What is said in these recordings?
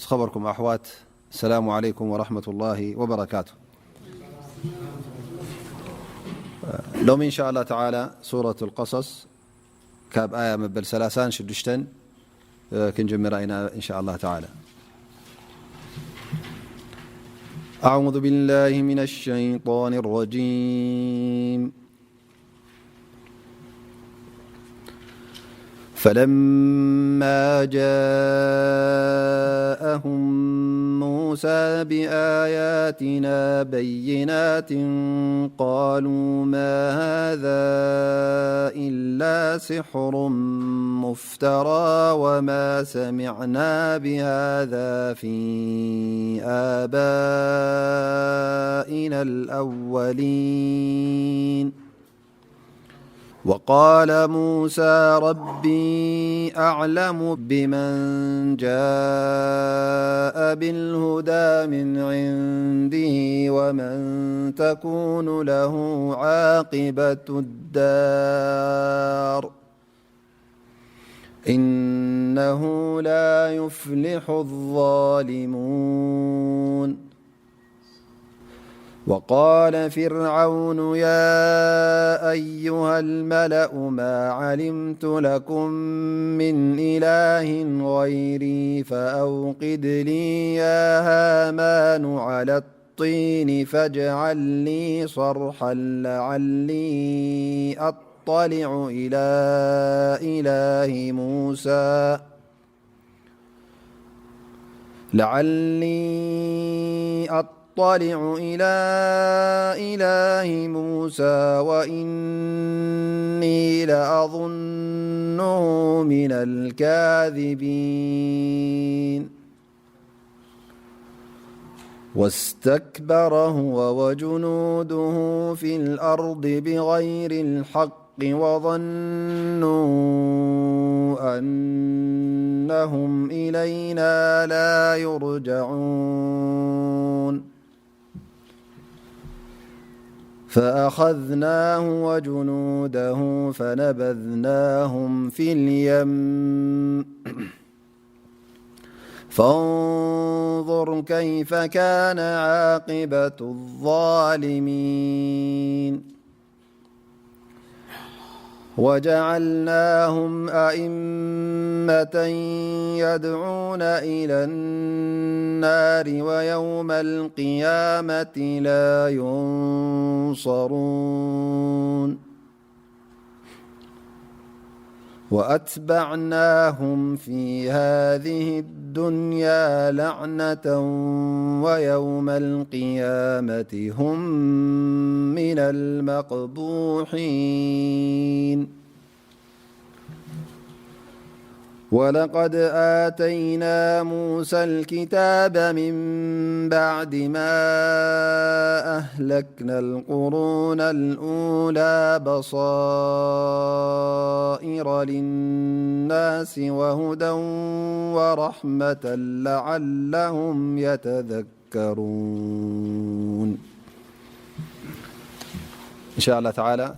ዝኸበርኩም ኣሕዋት፣ ሰላሙ ዓለይኩም ወረሕመቱላሂ ወበረካቱ። ሎሚ እንሻ ኣላህ ተዓላ ሱረቱል ቀሰስ ካብ ኣያ መበል ሰላሳን ሽዱሽተን ክንጅምራ ኢና እንሻ ኣላህ ተዓላ። أعوذ بالله من الشيطان الرجيم. فلما جاءهم موسى بآياتنا بينات قالوا ما هذا إلا سحر مفترى وما سمعنا بهذا في آبائنا الأولين. وقال موسى ربي أعلم بمن جاء بالهدى من عنده ومن تكون له عاقبة الدار إنه لا يفلح الظالمون. وقال فرعون يا أيها الملأ ما علمت لكم من إله غيري فأوقد لي يا هامان على الطين فاجعل لي صرحا لعلي أطلع إلى إله موسى لعلي أطلع إلى إله موسى وإني لأظنه من الكاذبين. واستكبر هو وجنوده في الأرض بغير الحق وظنوا أنهم إلينا لا يرجعون. فأخذناه وجنوده فنبذناهم في اليم. فانظر كيف كان عاقبة الظالمين. وجعلناهم أئمة يدعون إلى النار ويوم القيامة لا ينصرون. وأتبعناهم في هذه الدنيا لعنة ويوم القيامة هم من المقبوحين. ولقد آتينا موسى الكتاب من بعد ما أهلكنا القرون الأولى بصائر للناس وهدى ورحمة لعلهم يتذكرون. إن شاء الله تعالى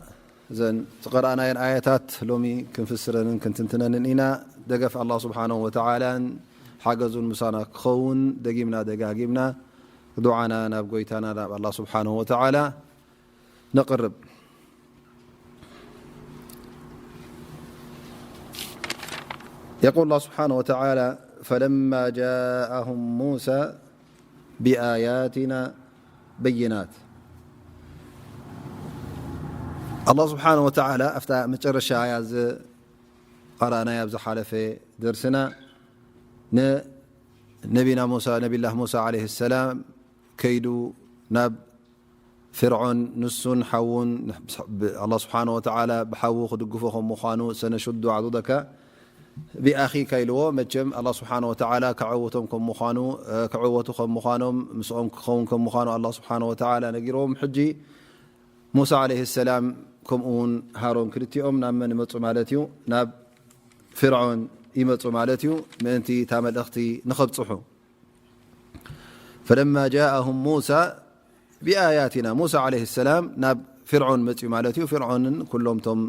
እዘን ዝቐረኣናየን ኣያታት ሎሚ ክንፍስረንን ክንትንትነንን ኢና። ደገፍ ኣላህ ስብሓነሁ ወተዓላን ሓገዙን ምሳና ክኸውን ደጊምና ደጋጊምና ዱዓና ናብ ጎይታና ናብ ኣላህ ስብሓነሁ ወተዓላ ነቕርብ። يقول الله سبحانه وتعالى: فلما جاءهم موسى بآياتنا بينات. ኣላህ ስብሓነሁ ወተዓላ ኣብታ መጨረሻ ኣያ ዝቐረኣናያ ኣብ ዝሓለፈ ደርስና ንነቢና ሙሳ፣ ነቢላህ ሙሳ ዓለይሂ ሰላም ከይዱ ናብ ፍርዖን ንሱን ሓዉን ኣላህ ስብሓነሁ ወተዓላ ብሓዉ ክድግፎ ከም ምዃኑ ሰነሹዱ ዓዱደካ ቢኣኺካ ኢልዎ። መቸም ኣላህ ስብሓነሁ ወተዓላ ከዐውቶም ከም ምዃኑ፣ እ፣ ክዕወቱ ከም ምዃኖም፣ ምስኦም ክኸውን ከም ምዃኑ ኣላህ ስብሓነሁ ወተዓላ ነጊርዎም። ሕጂ ሙሳ ዓለይሂ ሰላም ከምኡ እውን ሃሮን ክልቲኦም ናብ መን ይመጹ ማለት እዩ? ናብ ፍርዖን ይመጹ ማለት እዩ። ምእንቲ እታ መልእኽቲ ንኸብጽሑ። ፈለማ ጃአሁም ሙሳ ቢኣያቲና፣ ሙሳ ዓለይሂ ሰላም ናብ ፍርዖን መጽኡ ማለት እዩ። ፍርዖንን ኩሎም እቶም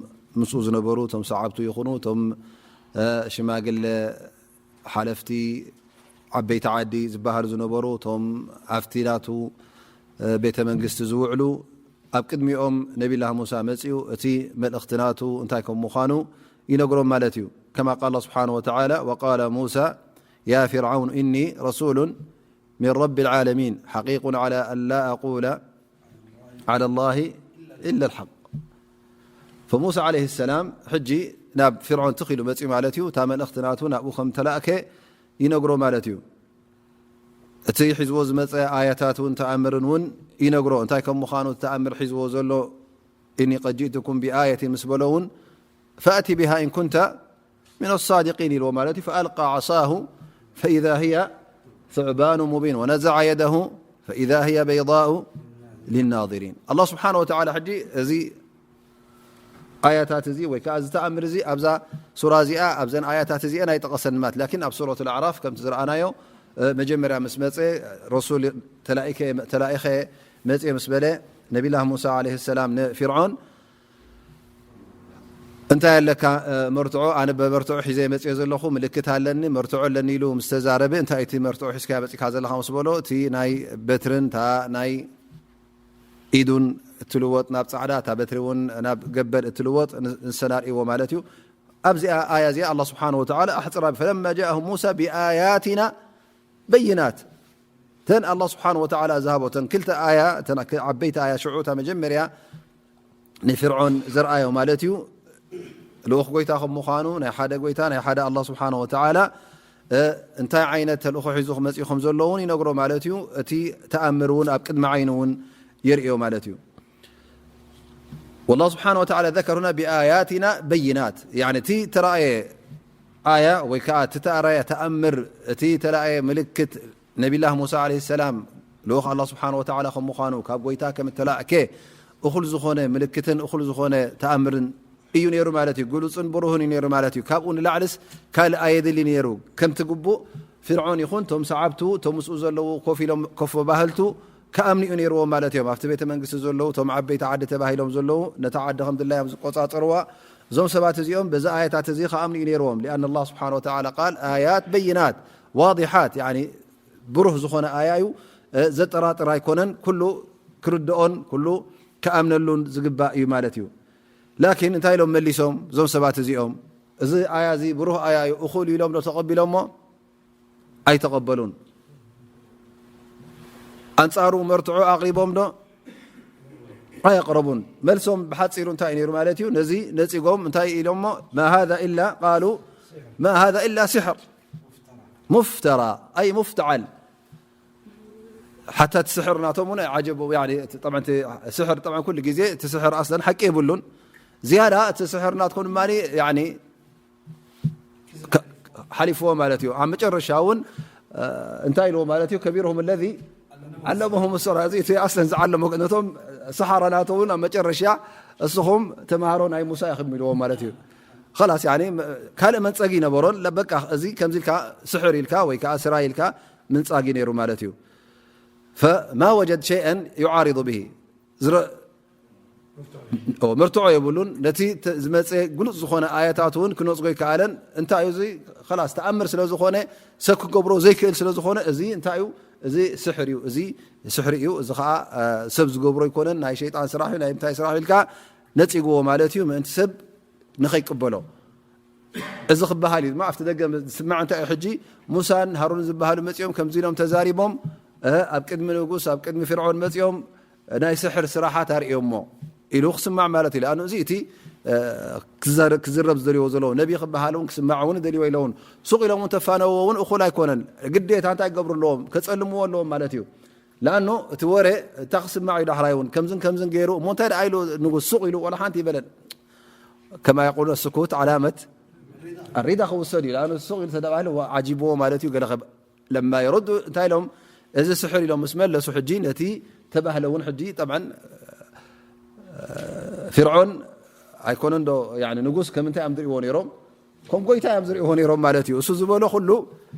ምስኡ ዝነበሩ እቶም ሰዓብቱ ይኹኑ እቶም፣ እ፣ ሽማግለ ሓለፍቲ ዓበይቲ ዓዲ ዝበሃሉ ዝነበሩ፣ እቶም ኣብቲ ናቱ ቤተ መንግስቲ ዝውዕሉ፣ ኣብ ቅድሚኦም ነቢላህ ሙሳ መጺኡ፣ እቲ መልእኽቲ ናቱ እንታይ ከም ምዃኑ ይነግሮም ማለት እዩ። ከማ ቃል ስብሓነ ወተዓላ፣ ወቃለ ሙሳ ያ ፊርዓውን እኒ ረሱሉን ሚን ረቢ ልዓለሚን ሓቂቁን ዓላ ኣን ላ ኣቁለ ዓላ ላሂ ኢላ ልሓቅ። ፈሙሳ ዓለይሂ ሰላም ሕጂ ናብ ፊርዖን ትኽ ኢሉ መጺኡ ማለት እዩ። እታ መልእኽቲ ናቱ ናብኡ ከም ተላእከ ይነግሮ ማለት እዩ። እቲ ሒዝዎ ዝመጸ ኣያታት እውን ተኣምርን እውን ይነግሮ። እንታይ ከም ምዃኑ እቲ ተኣምር ሒዝዎ ዘሎ፣ እኒ ቀድ ጅእትኩም ብኣየትን ምስ በሎ እውን፣ ፈእቲ ብሃ ኢን ኩንተ ሚን ኣሳዲቂን ኢልዎ ማለት እዩ። ፈኣልቃ ዓሳሁ ፈኢዛ ህያ ثዕባኑ ሙቢን ወነዘዐ የደሁ ፈኢዛ ህያ በይዳኡ ሊናዚሪን። ኣላህ ስብሓነ ወተዓላ ሕጂ እዚ ኣያታት እዚ ወይ ከዓ እዚ ተኣምር እዚ ኣብዛ ሱራ እዚኣ፣ ኣብዘን ኣያታት እዚአን ኣይጠቐሰን ማለት፣ ላኪን ኣብ ሱረት ኣዕራፍ ከምቲ ዝረኣናዮ፣ እ፣ መጀመርያ ምስ መጸ፣ ረሱል ተላኢከ-፣ ተላኢኸ መጽየ ምስ በለ፣ ነቢላህ ሙሳ ዓለይሂ ሰላም ንፊርዖን፣ "እንታይ ኣለካ፣ እ፣ መርትዖ? ኣነ ብመርትዖ ሒዘ መጽየ ዘለኹ፣ ምልክት ኣለኒ፣ መርትዖ ኣለኒ" ኢሉ ምስ ተዛረበ፣ "እንታይ እቲ መርትዖ ሒዝካዮ መጺእካ ዘለኻ?" ምስ በሎ፣ እቲ ናይ በትርን እታ ናይ ኢዱን እትልወጥ ናብ ጻዕዳ፣ እታ በትሪ እውን ናብ ገበል እትልወጥ ን-፣ ንሰን ኣርእይዎ ማለት እዩ። ኣብዚኣ ኣያ እዚኣ ኣላህ ስብሓነሁ ወተዓላ ኣሕጽራ፣ "ፈለማ ጃአሁም ሙሳ ብኣያቲና በይናት"፣ እተን ኣላህ ስብሓነሁ ወተዓላ ዝሃቦ እተን ክልተ ኣያ፣ እተን ዓበይቲ ኣያ፣ ሽዑ እታ መጀመርያ ንፍርዖን ዘርኣዮ ማለት እዩ። ልኡኽ ጎይታ ከም ምዃኑ፣ ናይ ሓደ ጎይታ፣ ናይ ሓደ ኣላህ ስብሓነሁ ወተዓላ፣ እ፣ እንታይ ዓይነት ተልእኾ ሒዙ ክመጽእ ከም ዘሎ እውን ይነግሮ ማለት እዩ። እቲ ተኣምር እውን ኣብ ቅድሚ ዓይኑ እውን የርእዮ ማለት እዩ። ወላሁ ስብሓነሁ ወተዓላ ዘከረ ሁና ብኣያቲና በይናት፣ ያኒ እቲ ተራእየ ኣያ ወይ ከዓ እቲ ተራእየ ተኣምር፣ እቲ ተራእየ ምልክት ነቢላህ ሙሳ ዓለይሂ ሰላም ልኡኽ ኣላህ ስብሓነሁ ወተዓላ ከም ምዃኑ፣ ካብ ጎይታ ከም እተላእከ እኹል ዝኾነ ምልክትን እኹል ዝኾነ ተኣምርን እዩ ነይሩ ማለት እዩ። ግሉጽን ብሩህን እዩ ነይሩ ማለት እዩ። ካብኡ ንላዕልስ ካልእ ኣየድሊ ነይሩ። ከምቲ ግቡእ ፍርዖን ይኹን እቶም ሰዓብቱ፣ እቶም ምስኡ ዘለዉ ኮፍ ኢሎም፣ ኮፍ በሃልቱ ክኣምኑ እዩ ነይርዎም ማለት እዮም። ኣብቲ ቤተ መንግስቲ ዘለዉ፣ እቶም ዓበይቲ ዓዲ ተባሂሎም ዘለዉ፣ ነታ ዓዲ ከም ድላዮም ዝቆጻጸርዋ፣ እዞም ሰባት እዚኦም በዚ ኣያታት እዚ ክኣምኑ እዩ ነይርዎም። ሊኣን ኣላህ ስብሓነ ወተዓላ ቃል ኣያት በይናት ዋዲሓት፣ ያኒ ብሩህ ዝኾነ ኣያ እዩ፣ እ፣ ዘጠራጥር ኣይኮነን። ኩሉ ክርድኦን ኩሉ ክኣምነሉን ዝግባእ እዩ ማለት እዩ። ላኪን እንታይ ኢሎም መሊሶም እዞም ሰባት እዚኦም? "እዚ ኣያ እዚ ብሩህ ኣያ እዩ፣ እኹል" ኢሎም ዶ ተቐቢሎሞ? ኣይተቐበሉን። ኣንጻሩ መርትዖ ኣቕሪቦም ዶ? ኣየቕረቡን። መልሶም ብሓጺሩ እንታይ እዩ ነይሩ ማለት እዩ? ነዚ ነጺጎም እንታይ ኢሎሞ? "ማ ሃዛ ኢላ"፣ ቃሉ፣ "ማ ሃዛ ኢላ ሲሕር ሙፍተራ፣ ኣይ ሙፍተዓል።" ሓታ እቲ ስሕር ናቶም እውን ኣይዓጀቦም። ያኒ፣ እቲ፣ ጠብዓን፣ እቲ ስሕር፣ ጠብዓን፣ ኩሉ ግዜ እቲ ስሕር ኣስለን ሓቂ የብሉን። ዝያዳ እቲ ስሕር ናትኩም ድማ፣ ያኒ፣ ከ-፣ ሓሊፍዎ ማለት እዩ። ኣብ መጨረሻ እውን፣ እ፣ እንታይ ኢልዎ ማለት እዩ? "ከቢርሁም ለዚ ዓለመሁም ሰሕራ።" እዚ እቲ ኣስለን ዝዓለሞ፣ ነቶም ሰሓራ ናቶም እውን ኣብ መጨረሻ፣ "እስኹም ተምሃሮ ናይ ሙሳ ኢኹም" ኢልዎ ማለት እዩ። ኸላስ፣ ያኒ፣ ካልእ መንጸጊ ነበሮን። ለ-፣ በቃ፣ እዚ ከምዚ ኢልካ ስሕር ኢልካ ወይ ከዓ ስራይ ኢልካ ምንጻጊ ነይሩ ማለት እዩ። ፈማ ወጀድ ሸይአን ዩዓሪዱ ብሂ። ዝረ-፣ ኦ፣ መርትዖ የብሉን። ነቲ ተ-፣ ዝመጸ ግሉጽ ዝኾነ ኣያታት እውን ክነጽጎ ይከኣለን። እንታይ እዩ እዚ? ኸላስ፣ ተኣምር ስለ ዝኾነ፣ ሰብ ክገብሮ ዘይክእል ስለ ዝኾነ፣ እዚ እንታይ እዩ? እዚ ስሕር እዩ። እዚ ስሕሪ እዩ። እዚ ኸዓ፣ እ፣ ሰብ ዝገብሮ ኣይኮነን። ናይ ሸይጣን ስራሕ እዩ፣ ናይ ምንታይ ስራሕ እዩ ኢልካ ነጺግዎ ማለት እዩ። ምእንቲ ሰብ ንኸይቅበሎ። እዚ ክበሃል እዩ ድማ ኣብቲ ደገ ዝስማዕ እንታይ እዩ ሕጂ? ሙሳን ሃሩን ዝበሃሉ መጺኦም ከምዚ ኢሎም ተዛሪቦም፣ እ፣ ኣብ ቅድሚ ንጉስ፣ ኣብ ቅድሚ ፍርዖን መጺኦም ናይ ስሕር ስራሓት ኣርእዮሞ ኢሉ ክስማዕ ማለት እዩ። ለኣኑ እዚ እቲ፣ እ፣ ክዘረ-፣ ክዝረብ ዝደልይዎ ዘለዉ ነቢ ክበሃል እውን ክስማዕ እውን ይደልይዎ ኣለውን። ሱቕ ኢሎም እውን ተፋነውዎ እውን እኹል ኣይኮነን። ግዴታ እንታይ ክገብሩ ኣለዎም? ከጸልምዎ ኣለዎም ማለት እዩ። ለኣኑ እቲ ወረ እታ ክስማዕ እዩ ዳሕራይ እውን ከምዝን ከምዝን ገይሩ። እሞ እንታይ ደኣ ኢሉ ንጉስ ሱቕ ኢሉ ዋላ ሓንቲ ይበለን። ከማ የቁሉ ስኩት ዓላመት ኣሪዳ ክውሰድ እዩ። ለኣኑ ሱቕ ኢሉ ተደባሂሉ ዋ-፣ ዓጂብዎ ማለት እዩ። ገለ ከብ-፣ ለማ የረዱ እንታይ ኢሎም? እዚ ስሕር ኢሎም ምስ መለሱ ሕጂ ነቲ ተባህለ እውን ሕጂ ጠብዓን፣ እ፣ ፍርዖን ኣይኮነን ዶ፣ ያኒ ንጉስ ከም እንታይ እዮም ዝርእይዎ ነይሮም? ከም ጎይታ እዮም ዝርእይዎ ነይሮም ማለት እዩ። እሱ ዝበሎ ኩሉ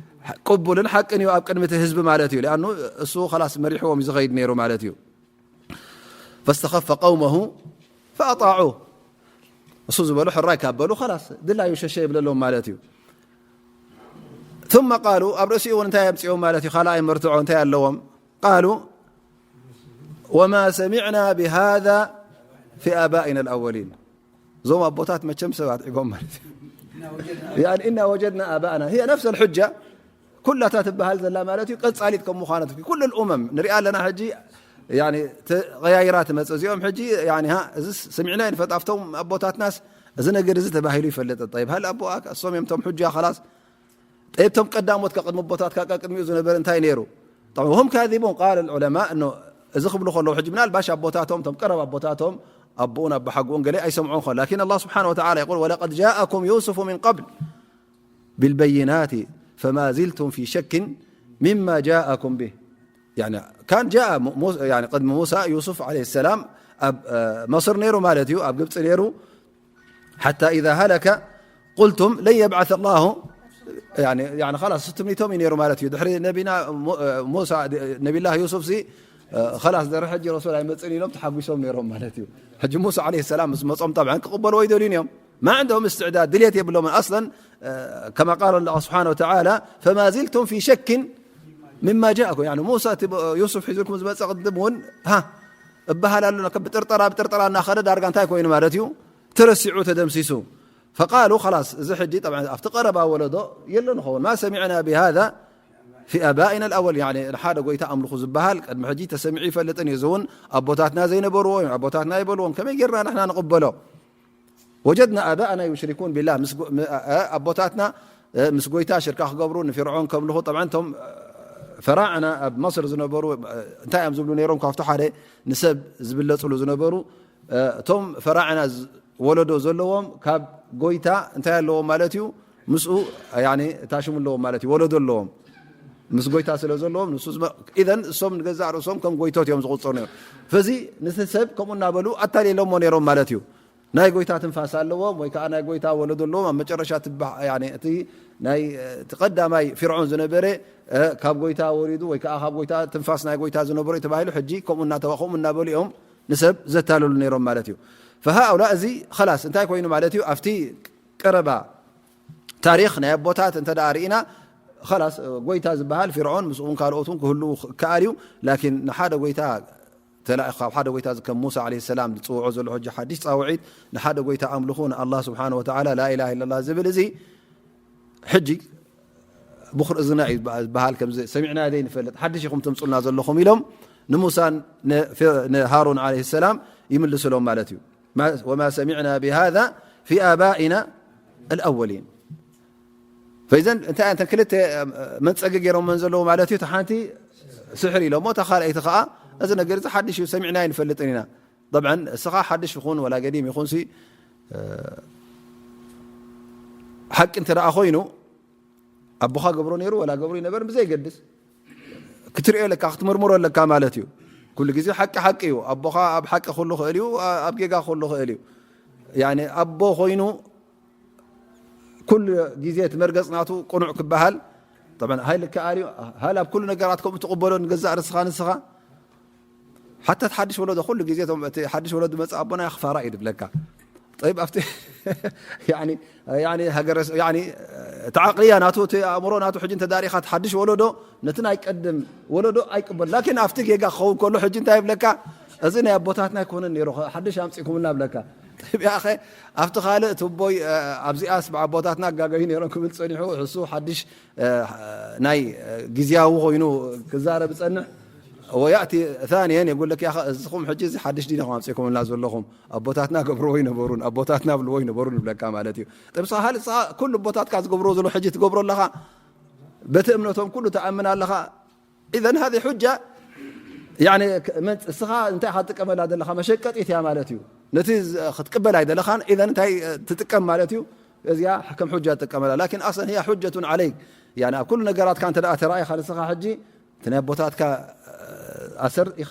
ቅቡልን ሓቅን እዩ ኣብ ቅድሚ እቲ ህዝቢ ማለት እዩ። ለኣኑ እሱ ኸላስ መሪሕዎም እዩ ዝኸይድ ነይሩ ማለት እዩ። ፈስተኸፈ ቀውመሁ ፈኣጣዑ። እሱ ዝበሎ ሕራይ ካብ በሉ ኸላስ ድላዩ ሸሸ ይብለሎም ማለት እዩ። ثم قالوا، ኣብ ርእሲኡ እውን እንታይ ኣምፅኦም ማለት እዩ? ካልኣይ መርትዖ እንታይ ኣለዎም? قالوا وما سمعنا بهذا في آبائنا الأولين። እዞም ኣቦታት መቸም ሰባት ዒቦም ማለት እዩ። يعني إنا وجدنا آباءنا، هي نفس الحجة، ኩላታ ትበሃል ዘላ ማለት እዩ። ቀጻሊት ከም ምዃነት ኩሉ الأمم ንሪኣ ኣለና። ሕጂ يعني ተቐያይራ ትመጽእ። እዚኦም ሕጂ يعني ها እዚስ ሰሚዕና ይንፈጥ ኣብቶም ኣቦታትናስ እዚ ነገር እዚ ተባሂሉ ይፈልጥ። طيب هل ኣቦ እሶም እዮም እቶም حجة خلاص እቶም ቀዳሞት ከቅድሚ ኣቦታትካ ቀቅድሚኡ ዝነበረ እንታይ ነይሩ? طبعا هم كاذبون قال العلماء انه እዚ ክብሉ ከለዉ ሕጂ ምናልባሽ ኣቦታቶም እቶም ቀረብ ኣቦታቶም ኣቦኡን ኣቦሓጎኡን ገለ ኣይሰምዑን ከሎ لكن الله سبحانه وتعالى يقول ولقد جاءكم يوسف من قبل بالبينات فما زلتم في شك مما جاءكم به يعني كان جاء يعني قدم موسى يوسف عليه السلام ኣብ መصር ነይሩ ማለት እዩ ኣብ ግብፂ ነይሩ حتى إذا هلك قلتم لن يبعث الله يعني خلاص ስትምኒቶም እዩ ነይሩ ማለት እዩ ድሕሪ ነቢና ሙሳ ነቢላህ ዩሱፍ ሲ خلاص ድሕሪ ሕጂ ረሱል ኣይመፅን ኢሎም ተሓጒሶም ነይሮም ማለት እዩ ሕጂ ሙሳ عليه السلام ምስ መፆም طبعا ክቕበልዎ ይደልዩን እዮም ما عندهم استعداد ድልየት የብሎምን أصلا كما قال الله سبحانه وتعالى فما زلتم في شك مما جاءكم يعني ሙሳ ዩሱፍ ሒዙልኩም ዝመፀ ቅድም እውን ሃ እበሃል ኣሎ ብጥርጠራ ብጥርጠራ እናኸደ ዳርጋ እንታይ ኮይኑ ማለት እዩ ተረሲዑ ተደምሲሱ فقالوا خلاص እዚ ሕጂ ኣብቲ ቀረባ ወለዶ የሎ ንኸውን ما سمعنا بهذا في آبائنا الأول يعني ሓደ ጎይታ ኣምልኹ ዝበሃል ቅድሚ ሕጂ ተሰሚዑ ይፈልጥን እዩ እዚ እውን ኣቦታትና ዘይነበርዎ ኣቦታትና ይበልዎም ከመይ ጌርና ንሕና ንቕበሎ وجدنا آباءنا يشركون بالله ኣቦታትና ምስ ጎይታ ሽርካ ክገብሩ ንፊርዖን ከምልኹ طبعا እቶም ፈራዕና ኣብ መصር ዝነበሩ እንታይ እዮም ዝብሉ ነይሮም ካብቲ ሓደ ንሰብ ዝብለፅሉ ዝነበሩ እቶም ፈራዕና ወለዶ ዘለዎም ካብ ጎይታ እንታይ ኣለዎም ማለት እዩ ምስኡ ታሽሙ ኣለዎም ማለት እዩ ወለዶ ኣለዎም ምስ ጎይታ ስለ ዘለዎም ንሱ ኢዘን እሶም ንገዛእ ርእሶም ከም ጎይቶት እዮም ዝቁፅሩ ነይሮም ፈዚ ንቲ ሰብ ከምኡ እናበሉ ኣታሊሎሞ ነይሮም ማለት እዩ ናይ ጎይታ ትንፋስ ኣለዎም ወይ ከዓ ናይ ጎይታ ወለዶ ኣለዎም ኣብ መጨረሻ እቲ ናይ እቲ ቀዳማይ ፊርዖን ዝነበረ ካብ ጎይታ ወሪዱ ወይ ከዓ ካብ ጎይታ ትንፋስ ናይ ጎይታ ዝነበረ ተባሂሉ ሕጂ ከምኡ እናተባኸሙ እናበሉ እዮም ንሰብ ዘታለሉ ነይሮም ማለት እዩ فهؤلاء እዚ خلاص እንታይ ኮይኑ ማለት እዩ ኣብቲ ቀረባ ታሪክ ናይ ኣቦታት እንተ ርኢና خلاص ጎይታ ዝበሃል ፊርዖን ምስኡን ካልኦትን ክህልው ይከኣል እዩ ላኪን ንሓደ ጎይታ ተላኢኹ ካብ ሓደ ጎይታ ከም ሙሳ ዓለይሂ ሰላም ዝፅውዖ ዘሎ ሕጂ ሓድሽ ፃውዒት ንሓደ ጎይታ ኣምልኹ ንኣላህ ስብሓን ወተዓላ ላኢላሃ ኢለላህ ዝብል እዚ ሕጂ ብኹር እዝና እዩ ዝበሃል ከምዚ ሰሚዕና ዘይንፈልጥ ሓድሽ ኢኹም ተምፁልና ዘለኹም ኢሎም ንሙሳን ንሃሩን ዓለይሂ ሰላም ይምልስሎም ማለት እዩ ወማ ሰሚዕና ብሃዛ ፊ ኣባኢና ኣልኣወሊን ፈኢዘን እንታይ እንተን ክልተ መንፀጊ ገይሮመን ዘለዉ ማለት እዩ። እቲ ሓንቲ ስሕር ኢሎሞ እታ ካልኣይቲ ከዓ እዚ ነገር እዚ ሓድሽ እዩ ሰሚዕና ኣይንፈልጥን ኢና። ጠብዐን እስኻ ሓድሽ ይኹን ወላ ገዲም ይኹንሲ ሓቂ እንተ ደኣ ኮይኑ ኣቦኻ ገብሮ ነይሩ ወላ ገብሩ ይነበር ብዘይገድስ ክትሪኦ ኣለካ ክትምርምሮ ኣለካ ማለት እዩ። ኩሉ ግዜ ሓቂ ሓቂ እዩ። ኣቦኻ ኣብ ሓቂ ክህሉ ክእል እዩ፣ ኣብ ጌጋ ክህሉ ክእል እዩ። ያኒ ኣቦ ኮይኑ ኩሉ ግዜ እቲ መርገጽ ናቱ ቅኑዕ ክበሃል ጠብዐን ሃይልከኣል እዩ። ሃል ኣብ ኩሉ ነገራት ከምኡ ትቕበሎ ንገዛእ ርስኻ ንስኻ ሓታ እቲ ሓድሽ ወለዶ ኩሉ ግዜ እቶም እቲ ሓድሽ ወለዶ መጽእ ኣቦና ክፋራ እዩ ድብለካ። ጠይብ ኣብቲ ያኒ ያኒ ሃገረ ያኒ እቲ ዓቕልያ ናቱ እቲ ኣእምሮ ናቱ ሕጂ እንተዳሪኻ እቲ ሓድሽ ወለዶ ነቲ ናይ ቀድም ወለዶ ኣይቅበል ላኪን ኣብቲ ጌጋ ክኸውን ከሎ ሕጂ እንታይ ይብለካ እዚ ናይ ኣቦታትና ኣይኮነን ነይሩ ሓድሽ ኣምፂእኩምና ብለካ። ጠይብ ያኸ ኣብቲ ካልእ እቲ ኣቦይ ኣብዚኣስ ብኣቦታትና ኣጋገዩ ነይሮም ክብል ፀኒሑ ሕሱ ሓድሽ ናይ ግዝያዊ ኮይኑ ክዛረብ ጸንሕ ወያእቲ ثانيا የጉለክ ያኸ እዚኹም ሕጂ እዚ ሓድሽ ዲን ኢኹም ኣምጺእኩምልና ዘለኹም ኣቦታትና ገብርዎ ይነበሩን ኣቦታትና ብልዎ ይነበሩን ይብለካ ማለት እዩ። ጥብስኻ ሃልእ ስኻ ኩሉ ኣቦታትካ ዝገብርዎ ዘሎ ሕጂ ትገብሮ ኣለኻ። በቲ እምነቶም ኩሉ ትኣምን ኣለኻ። إذن هذه حجة يعني እስኻ እንታይ ኢኻ ትጥቀመላ ዘለኻ መሸቀጢት እያ ማለት እዩ። ነቲ ክትቅበል ኣይደለኻን إذن እንታይ ትጥቀም ማለት እዩ። እዚኣ ከም حجة ትጥቀመላ لكن أصلا هي حجة عليك يعني ኣብ ኩሉ ነገራትካ እንተ ደኣ ተራኢኻ ንስኻ ሕጂ እቲ ናይ ኣቦታትካ ኣሰር ኢኻ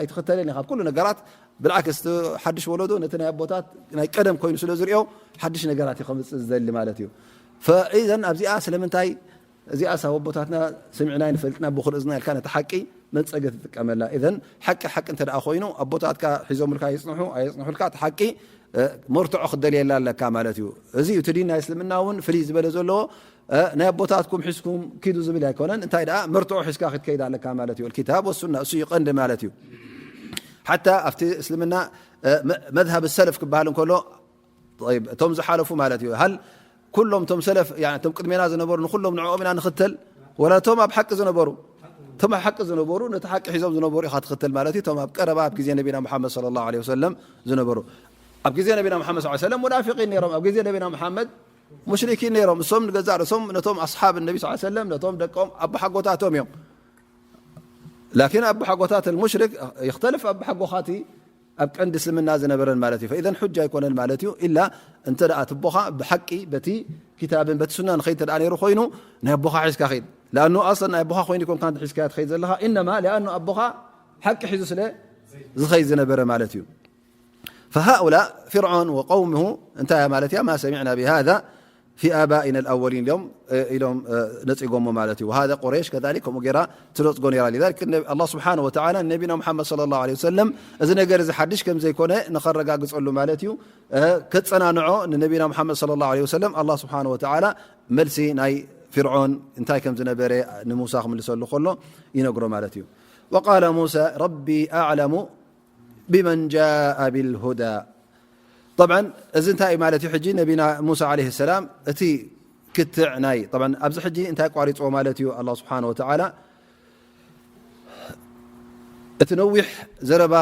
ኣይትኽተልን ኢኻ ኣብ ኩሉ ነገራት ብልዓክስ እቲ ሓድሽ ወለዶ ነቲ ናይ ኣቦታት ናይ ቀደም ኮይኑ ስለ ዝሪኦ ሓድሽ ነገራት እዩ ከምፅእ ዝደሊ ማለት እዩ። فإذن ኣብዚኣ ስለምንታይ እዚኣ ሳብ ኣቦታትና ሰሚዕና ንፈልጥና ብኹርእ እዝና ኢልካ ነቲ ሓቂ መንፀገ ትጥቀመላ። እዘን ሓቂ ሓቂ እንተ ደኣ ኮይኑ ኣቦታትካ ሒዞምልካ ይፅንሑ ኣየፅንሑልካ እቲ ሓቂ መርትዖ ክደልየላ ኣለካ ማለት እዩ። እዚ እዩ እቲ ዲን ናይ እስልምና እውን ፍልይ ዝበለ ዘለዎ እ፣ ናይ ኣቦታትኩም ሒዝኩም ኪዱ ዝብል ኣይኮነን። እንታይ ደኣ መርትዖ ሒዝካ ክትከይድ ኣለካ ማለት እዩ። الكتاب والسنة እሱ እዩ ቀንዲ ማለት እዩ። ሓታ ኣብቲ እስልምና፣ እ፣ መ-፣ መዝሃብ ሰለፍ ክበሃል እንከሎ፣ ጠይብ፣ እቶም ዝሓለፉ ማለት እዩ። ሃል ኩሎም እቶም ሰለፍ፣ ያኒ እቶም ቅድሜና ዝነበሩ ንኩሎም ንዕኦም ኢና ንኽተል፣ ወላ እቶም ኣብ ሓቂ ዝነበሩ? እቶም ኣብ ሓቂ ዝነበሩ፣ ነቲ ሓቂ ሒዞም ዝነበሩ ኢኻ ትኽተል ማለት እዩ። እቶም ኣብ ቀረባ ኣብ ግዜ ነቢና ሙሓመድ ሰለላሁ ዐለይሂ ወሰለም ዝነበሩ። ኣብ ግዜ ነቢና ሙሓመድ ሰለላሁ ዐለይሂ ወሰለም ሙናፊቂን ነይሮም። ኣብ ግዜ ነቢና ሙሓመድ ሙሽሪኪን ነይሮም። እሶም ንገዛእ ርእሶም ነቶም ኣስሓብ ነቢ ሰለላሁ ዐለይሂ ወሰለም፣ ነቶም ደቆም ኣቦሓጎታቶም እዮም። ላኪን ኣቦሓጎታት ሙሽሪክ ይኽተልፍ ኣቦሓጎኻቲ ኣብ ቀንዲ እስልምና ዝነበረን ማለት እዩ። ፈኢዘን ሑጃ ኣይኮነን ማለት እዩ። ኢላ እንተ ደኣ ትቦኻ ብሓቂ በቲ ኪታብን በቲ ሱናን ኸይድ እንተ ደኣ ነይሩ ኮይኑ፣ ናይ ኣቦኻ ሒዝካ ኸይድ። ለኣኑ ኣስለን ናይ ኣቦኻ ኮይኑ ይኮንካ ሒዝካ ትኸይድ ዘለኻ። ኢነማ ለኣኑ ኣቦኻ ሓቂ ሒዙ ስለ ዝኸይድ ዝነበረ ማለት እዩ። فهؤلاء فرعون وقومه እንታይ ማለት እያ? ما سمعنا بهذا في آبائنا الأولين ኢሎም፣ እ፣ ኢሎም፣ እ፣ ነጺጎሞ ማለት እዩ። وهذا قريش كذلك ከምኡ ጌራ ትነጽጎ ነይራ። لذلك النبي، الله سبحانه وتعالى ንነቢና ሙሓመድ صلى الله عليه وسلم እዚ ነገር እዚ ሓድሽ ከም ዘይኮነ ንኸረጋግጸሉ ማለት እዩ። እ፣ ከጸናንዖ ንነቢና ሙሓመድ صلى الله عليه وسلم الله سبحانه وتعالى መልሲ ናይ ፍርዖን እንታይ ከም ዝነበረ ንሙሳ ክምልሰሉ ከሎ ይነግሮ ማለት እዩ። وقال موسى ربي أعلم بمن جاء بالهدى. طبعا እዚ እንታይ እዩ ማለት እዩ? ሕጂ ነቢና ሙሳ عليه السلام እቲ ክትዕ ናይ፣ طبعا ኣብዚ ሕጂ እንታይ ኣቋሪፅዎ ማለት እዩ? ኣላህ ስብሓነ ወተዓላ እቲ ነዊሕ ዘረባ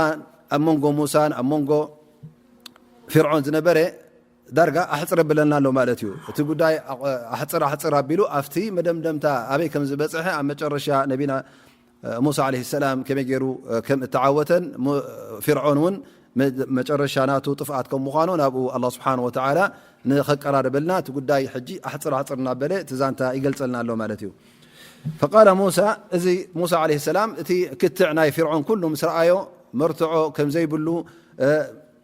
ኣብ መንጎ ሙሳን ኣብ መንጎ ፍርዖን ዝነበረ ዳርጋ ኣሕፅር ኣብለና ኣሎ ማለት እዩ። እቲ ጉዳይ ኣሕፅር ኣሕፅር ኣቢሉ ኣብቲ መደምደምታ ኣበይ ከም ዝበፅሐ ኣብ መጨረሻ ነቢና ሙሳ ዓለይሂ ሰላም ከመይ ገይሩ ከም እተዓወተን፣ ሙ-፣ ፍርዖን እውን መ-፣ መጨረሻ ናቱ ጥፍኣት ከም ምዃኑ ናብኡ ኣላህ ስብሓነ ወተዓላ ንኸቀራርበልና እቲ ጉዳይ ሕጂ ኣሕፅር ኣሕፅር እናበለ እቲ ዛንታ ይገልፀልና ኣሎ ማለት እዩ። ፈቃለ ሙሳ፣ እዚ ሙሳ ዓለይሂ ሰላም እቲ ክትዕ ናይ ፍርዖን ኩሉ ምስ ረኣዮ መርትዖ ከም ዘይብሉ፣ እ፣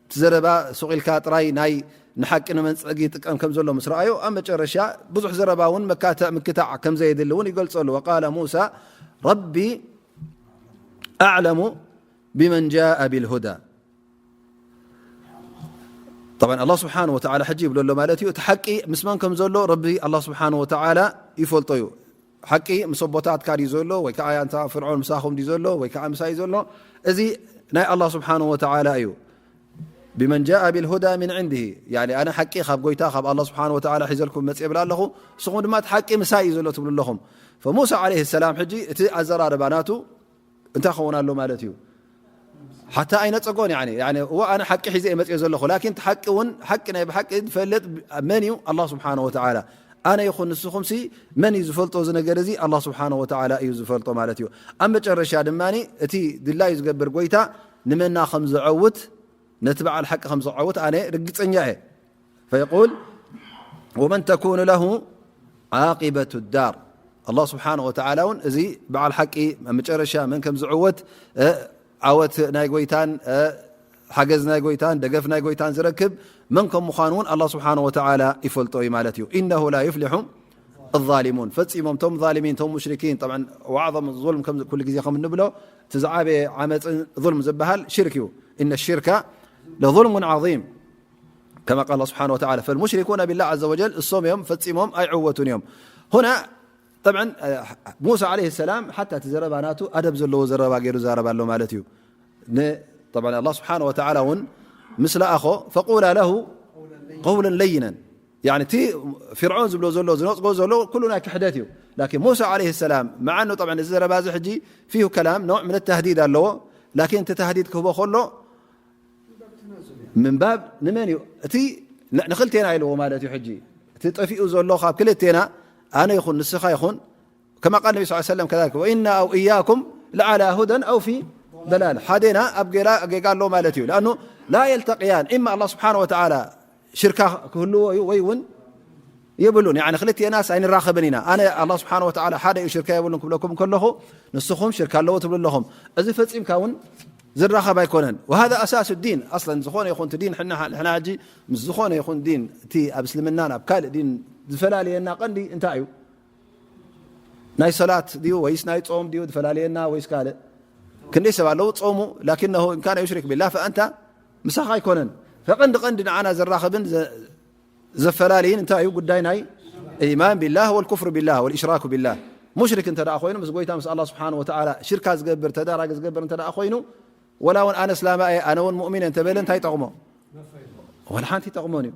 እቲ ዘረባ ሱቕ ኢልካ ጥራይ ናይ ንሓቂ ንመንጸጊ ይጥቀም ከም ዘሎ ምስ ረኣዮ፣ ኣብ መጨረሻ ብዙሕ ዘረባ እውን መካትዕ ምክታዕ ከም ዘየድሊ እውን ይገልጸሉ። ወቃለ ሙሳ ረቢ ኣዕለሙ ብመን ጃአ ቢልሁዳ። ጠብዓን ኣላህ ስብሓነ ወተዓላ ሕጂ ይብሎ ኣሎ ማለት እዩ። እቲ ሓቂ ምስ መን ከም ዘሎ ረቢ ኣላህ ስብሓነ ወተዓላ ይፈልጦ እዩ። ሓቂ ምስ ኣቦታትካ ድዩ ዘሎ ወይ ከዓ ኣንታ ፍርዖን ምሳኹም ድዩ ዘሎ ወይ ከዓ ምሳይ ዘሎ? እዚ ናይ ኣላህ ስብሓነ ወተዓላ እዩ። ብመን ጃአ ቢልሁዳ ሚን ዕንድሂ፣ ያኒ ኣነ ሓቂ ካብ ጎይታ ካብ ኣላህ ስብሓነ ወተዓላ ሒዘልኩም መፅእ እብል ኣለኹ፣ ንስኹም ድማ እቲ ሓቂ ምሳይ እዩ ዘሎ ትብሉ ኣለኹም። ፈሙሳ ዓለይሂ ሰላም ሕጂ እቲ ኣዘራርባ ናቱ እንታይ ክኸውን ኣሎ ማለት እዩ? ሓታ ኣይነጸጎን፣ ያኒ፣ ያኒ፣ እወ፣ ኣነ ሓቂ ሒዘ እየ መጽየ ዘለኹ፣ ላኪን እቲ ሓቂ እውን፣ ሓቂ ናይ ብሓቂ ዝፈልጥ መን እዩ? ኣላህ ስብሓነ ወተዓላ። ኣነ ይኹን ንስኹምሲ መን እዩ ዝፈልጦ? እዚ ነገር እዚ ኣላህ ስብሓነ ወተዓላ እዩ ዝፈልጦ ማለት እዩ። ኣብ መጨረሻ ድማ እቲ ድላዩ ዝገብር ጎይታ ንመና ከም ዘዐውት፣ ነቲ በዓል ሓቂ ከም ዘዐውት ኣነ ርግጸኛ እየ። ፈየቁል ወመን ተኩኑ ለሁ ዓቂበቱ ዳር። ኣላህ ስብሓነ ወተዓላ እውን እዚ በዓል ሓቂ ኣብ መጨረሻ መን ከም ዝዕወት፣ እ፣ ዓወት ናይ ጎይታን፣ እ፣ ሓገዝ ናይ ጎይታን ደገፍ ናይ ጎይታን ዝረክብ መን ከም ምዃኑ እውን ኣላህ ስብሓነ ወተዓላ ይፈልጦ እዩ ማለት እዩ። ኢነሁ ላ ዩፍሊሑ ዛሊሙን። ፈጺሞም እቶም ዛሊሚን፣ እቶም ሙሽሪኪን፣ ጠብዓን ወዓظም ዙልም ከም ኩሉ ግዜ ከም እንብሎ እቲ ዝዓበየ ዓመፅን ዙልም ዝበሃል ሽርክ እዩ። ኢነ ሽርከ ለዙልሙን ዓዚም። ከማ ቃል ኣላህ ስብሓነ ወተዓላ፣ ፈልሙሽሪኩነ ቢላህ ዐዘ ወጀል፣ እሶም እዮም ፈጺሞም ኣይዕወቱን እዮም። ሁና፣ ጠብዓን፣ ሙሳ ዓለይሂ ሰላም ሓታ እቲ ዘረባ ናቱ ኣደብ ዘለዎ ዘረባ ገይሩ ይዛረብ ኣሎ ማለት እዩ። ን-፣ ጠብዓን ኣላህ ስብሓነ ወተዓላ እውን ምስ ለኣኾ፣ ፈቁላ ለሁ ቀውለን ለይነን። ያኒ እቲ ፍርዖን ዝብሎ ዘሎ፣ ዝነጽጎ ዘሎ ኩሉ ናይ ክሕደት እዩ። ላኪን ሙሳ ዓለይሂ ሰላም፣ መዓ ኣነሁ ጠብዓን እዚ ዘረባ እዚ ሕጂ ፊሁ ከላም፣ ነውዕ ምን ተህዲድ ኣለዎ። ላኪን እቲ ተህዲድ ክህቦ ከሎ፣ ምንባብ ንመን እዩ? እቲ ን-፣ ንኽልቴና ኢልዎ ማለት እዩ። ሕጂ እቲ ጠፊኡ ዘሎ ካብ ክልቴና፣ ኣነ ይኹን ንስኻ ይኹን፣ ከማ ቃል ነቢ ሰለላሁ ዐለይሂ ወሰለም ከዛሊክ፣ ወኢና ኣው ኢያኩም ለዓላ ሁደን ኣው ፊ ደላል፣ ሓዴና ኣብ ጌላ ጌጋ ኣሎ ማለት እዩ። ለኣኑ ላ የልተቅያን፣ ኢማ ኣላህ ስብሓነ ወተዓላ ሽርካ ክህልዎ እዩ ወይ እውን የብሉን። ያኒ ክልቴናስ ኣይንራኸብን ኢና። ኣነ ኣላህ ስብሓነ ወተዓላ ሓደ እዩ ሽርካ የብሉን ክብለኩም ከለኹ ንስኹም ሽርካ ኣለዎ ትብሉ ኣለኹም። እዚ ፈጺምካ እውን ዝራኸብ ኣይኮነን። ወሃዛ ኣሳሱ ዲን። ኣስለን ዝኾነ ይኹን እቲ ዲን ሕና፣ ንሕና ሕጂ ምስ ዝኾነ ይኹን ዲን እቲ ኣብ እስልምናን ኣብ ካልእ ዲን ዝፈላልየና ቀንዲ እንታይ እዩ? ናይ ሰላት ድዩ ወይስ ናይ ጾም ድዩ ዝፈላልየና ወይስ ካልእ? ክንደይ ሰብ ኣለዉ ጾሙ፣ ላኪነሁ ኢን ካነ ዩሽሪክ ቢላህ ፈኣንታ ምሳኻ ኣይኮነን። ፈቐንዲ ቀንዲ ንዓና ዘራኽብን ዘ-፣ ዘፈላልይን እንታይ እዩ? ጉዳይ ናይ الإيمان بالله والكفر بالله والإشراك بالله. ሙሽሪክ እንተ ደኣ ኮይኑ፣ ምስ ጎይታ፣ ምስ ኣላህ ስብሓነሁ ወተዓላ ሽርካ ዝገብር፣ ተዳራጊ ዝገብር እንተ ደኣ ኮይኑ፣ ወላ እውን ኣነ እስላማ እየ፣ ኣነ እውን ሙእሚን እየ እንተበለ፣ እንታይ ይጠቕሞ? ወላ ሓንቲ ይጠቕሞን እዩ።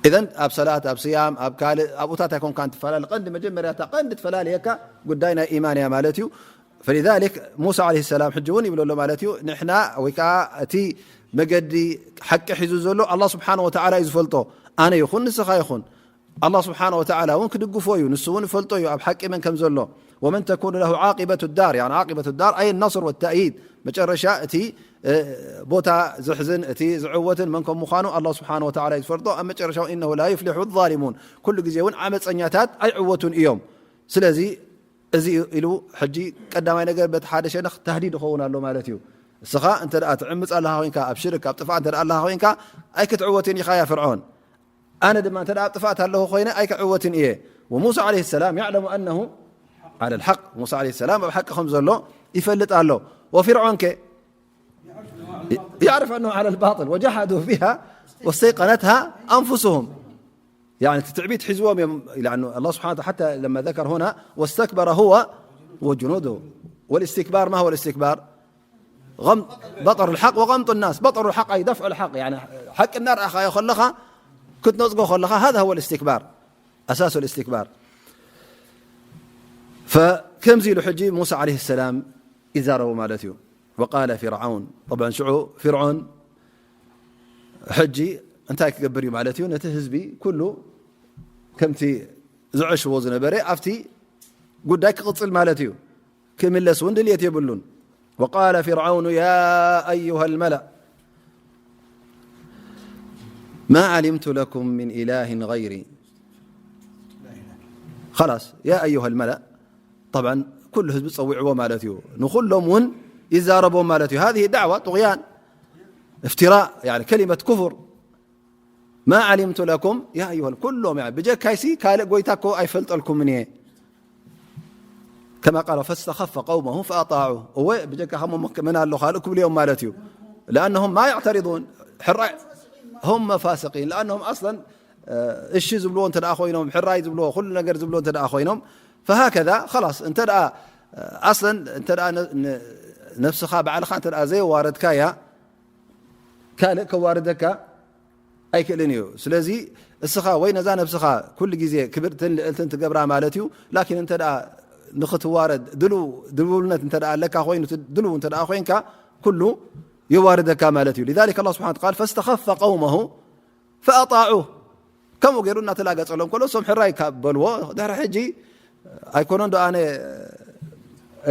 ኢዘን ኣብ ሰላት፣ ኣብ ስያም፣ ኣብ ካልእ ኣብኡታት ኣይኮንካን ትፈላለ። ቀንዲ መጀመርያ እታ ቀንዲ ትፈላልየካ ጉዳይ ናይ ኢማን እያ ማለት እዩ። فلذلك ሙሳ ዓለይሂ ሰላም ሕጂ እውን ይብሎ ኣሎ ማለት እዩ። ንሕና ወይ ከዓ እቲ መገዲ ሓቂ ሒዙ ዘሎ ኣላህ ስብሓነሁ ወተዓላ እዩ ዝፈልጦ። ኣነ ይኹን ንስኻ ይኹን ኣላህ ስብሓነሁ ወተዓላ እውን ክድግፎ እዩ። ንሱ እውን ይፈልጦ እዩ ኣብ ሓቂ መን ከም ዘሎ። ومن تكون له عاقبة الدار، يعني عاقبة الدار أي النصر والتأييد، መጨረሻ እቲ፣ እ፣ ቦታ ዝሕዝን እቲ ዝዕወትን መን ከም ምዃኑ ኣላህ ስብሓነሁ ወተዓላ እዩ ዝፈልጦ። ኣብ መጨረሻ إنه لا يفلح الظالمون، ኩሉ ግዜ እውን ዓመፀኛታት ኣይዕወቱን እዮም። ስለዚ እዚ ኢሉ ሕጂ ቀዳማይ ነገር በቲ ሓደ ሸነኽ ተህዲድ ይኸውን ኣሎ ማለት እዩ። እስኻ እንተ ደኣ ትዕምፅ ኣለኻ ኮይንካ፣ ኣብ ሽርክ ኣብ ጥፍኣት እንተ ደኣ ኣለኻ ኮይንካ፣ ኣይክትዕወትን ኢኻ ያ ፍርዖን። ኣነ ድማ እንተ ደኣ ኣብ ጥፍኣት ኣለኹ ኮይነ ኣይክዕወትን እየ። وموسى عليه السلام يعلم أنه على الحق، ሙሳ ዓለይሂ ሰላም ኣብ ሓቂ ከም ዘሎ ይፈልጥ ኣሎ። وفرعون ከ يعرف أنه على الباطل وجحدوا بها واستيقنتها أنفسهم. يعني ትዕቢት ሒዝዎም እዮም። لأنه الله سبحانه وتعالى حتى لما ذكر هنا واستكبر هو وجنوده. والاستكبار ما هو الاستكبار؟ غم-، بطر الحق وغمط الناس. بطر الحق أي دفع الحق، يعني ሓቂ እናርኣኻዮ ከለኻ ክትነጽጎ ከለኻ هذا هو الاستكبار، أساس الاستكبار. فከምዚ ኢሉ ሕጂ ሙሳ ዓለይሂ ሰላም ይዛረቡ ማለት እዩ። وقال فرعون، طبعا ሽዑ ፍርዖን ሕጂ እንታይ ክገብር እዩ ማለት እዩ? ነቲ ህዝቢ ኩሉ ከምቲ ዝዐሽዎ ዝነበረ ኣብቲ ጉዳይ ክቕጽል ማለት እዩ። ክምለስ እውን ድልየት የብሉን። وقال فرعون يا أيها الملأ ما علمت لكم من إله غيري. خلاص يا أيها الملأ، طبعا ኩሉ ህዝቢ ጸዊዕዎ ማለት እዩ። ንኹሎም እውን ይዛረቦም ማለት እዩ። هذه دعوة طغيان افتراء، يعني كلمة كفر. ما علمت لكم يا أيها، ኩሎም يعني ብጀካይሲ ካልእ ጎይታ እኮ ኣይፈልጠልኩምን እየ። كما قال فاستخف قومه فأطاعوه. እወ ብጀካ ከሞ መን ኣሎ ካልእ ክብሉ እዮም ማለት እዩ። لأنهم ما يعترضون، ሕራይ هم فاسقين لأنهم أصلا እሺ ዝብልዎ እንተ ደኣ ኮይኖም፣ ሕራይ ዝብልዎ፣ ኩሉ ነገር ዝብልዎ እንተ ደኣ ኮይኖም፣ فهكذا خلاص እንተ ደኣ ኣስለን እንተ ደኣ ነ-፣ ነ-፣ ነብስኻ ባዕልኻ እንተ ደኣ ዘየዋረድካያ ካልእ ከዋርደካ ኣይክእልን እዩ። ስለዚ እስኻ ወይ ነዛ ነብስኻ ኩሉ ግዜ ክብርትን ልዕልትን ትገብራ ማለት እዩ። ላኪን እንተ ደኣ ንኽትዋረድ ድልው፣ ድልውነት እንተ ደኣ ኣለካ ኮይኑ፣ ድልው እንተ ደኣ ኮይንካ፣ ኩሉ የዋርደካ ማለት እዩ። لذلك الله سبحانه وتعالى قال فاستخف قومه فأطاعوه. ከምኡ ገይሩ እናተላገጸሎም ከሎ፣ እሶም ሕራይ ካብ በልዎ፣ ድሕሪ ሕጂ ኣይኮነን ዶ ኣነ፣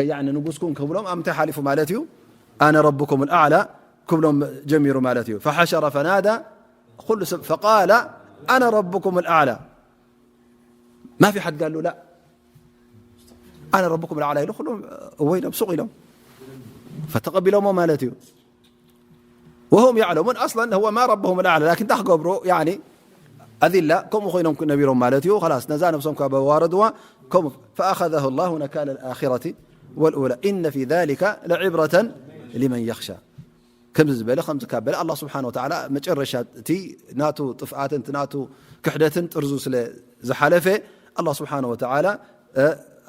ያኒ፣ ንጉስኩም ክብሎም፣ ኣብ ምንታይ ሓሊፉ ማለት እዩ? أنا ربكم الأعلى ክብሎም ጀሚሩ ማለት እዩ። فحشر فنادى ኩሉ ሰብ فقال أنا ربكم الأعلى ما في حد قال له لا أنا ربكم الأعلى ኢሉ ኩሎም እወ ኢሎም ሱቕ ኢሎም ፈተቐቢሎሞ ማለት እዩ። وهم يعلمون أصلا هو ما ربهم الأعلى لكن እንታይ ክገብሩ يعني أذلة ከምኡ ኮይኖም ነቢሮም ማለት እዩ። خلاص ነዛ ነብሶም ካብ ኣዋረድዋ ከምኡ فأخذه الله نكال الآخرة والأولى إن في ذلك لعبرة لمن يخشى ከምዚ ዝበለ ከምዚ ካብ በለ ኣላህ ስብሓን ወተዓላ መጨረሻ እቲ ናቱ ጥፍኣትን እቲ ናቱ ክሕደትን ጥርዙ ስለ ዝሓለፈ ኣላህ ስብሓን ወተዓላ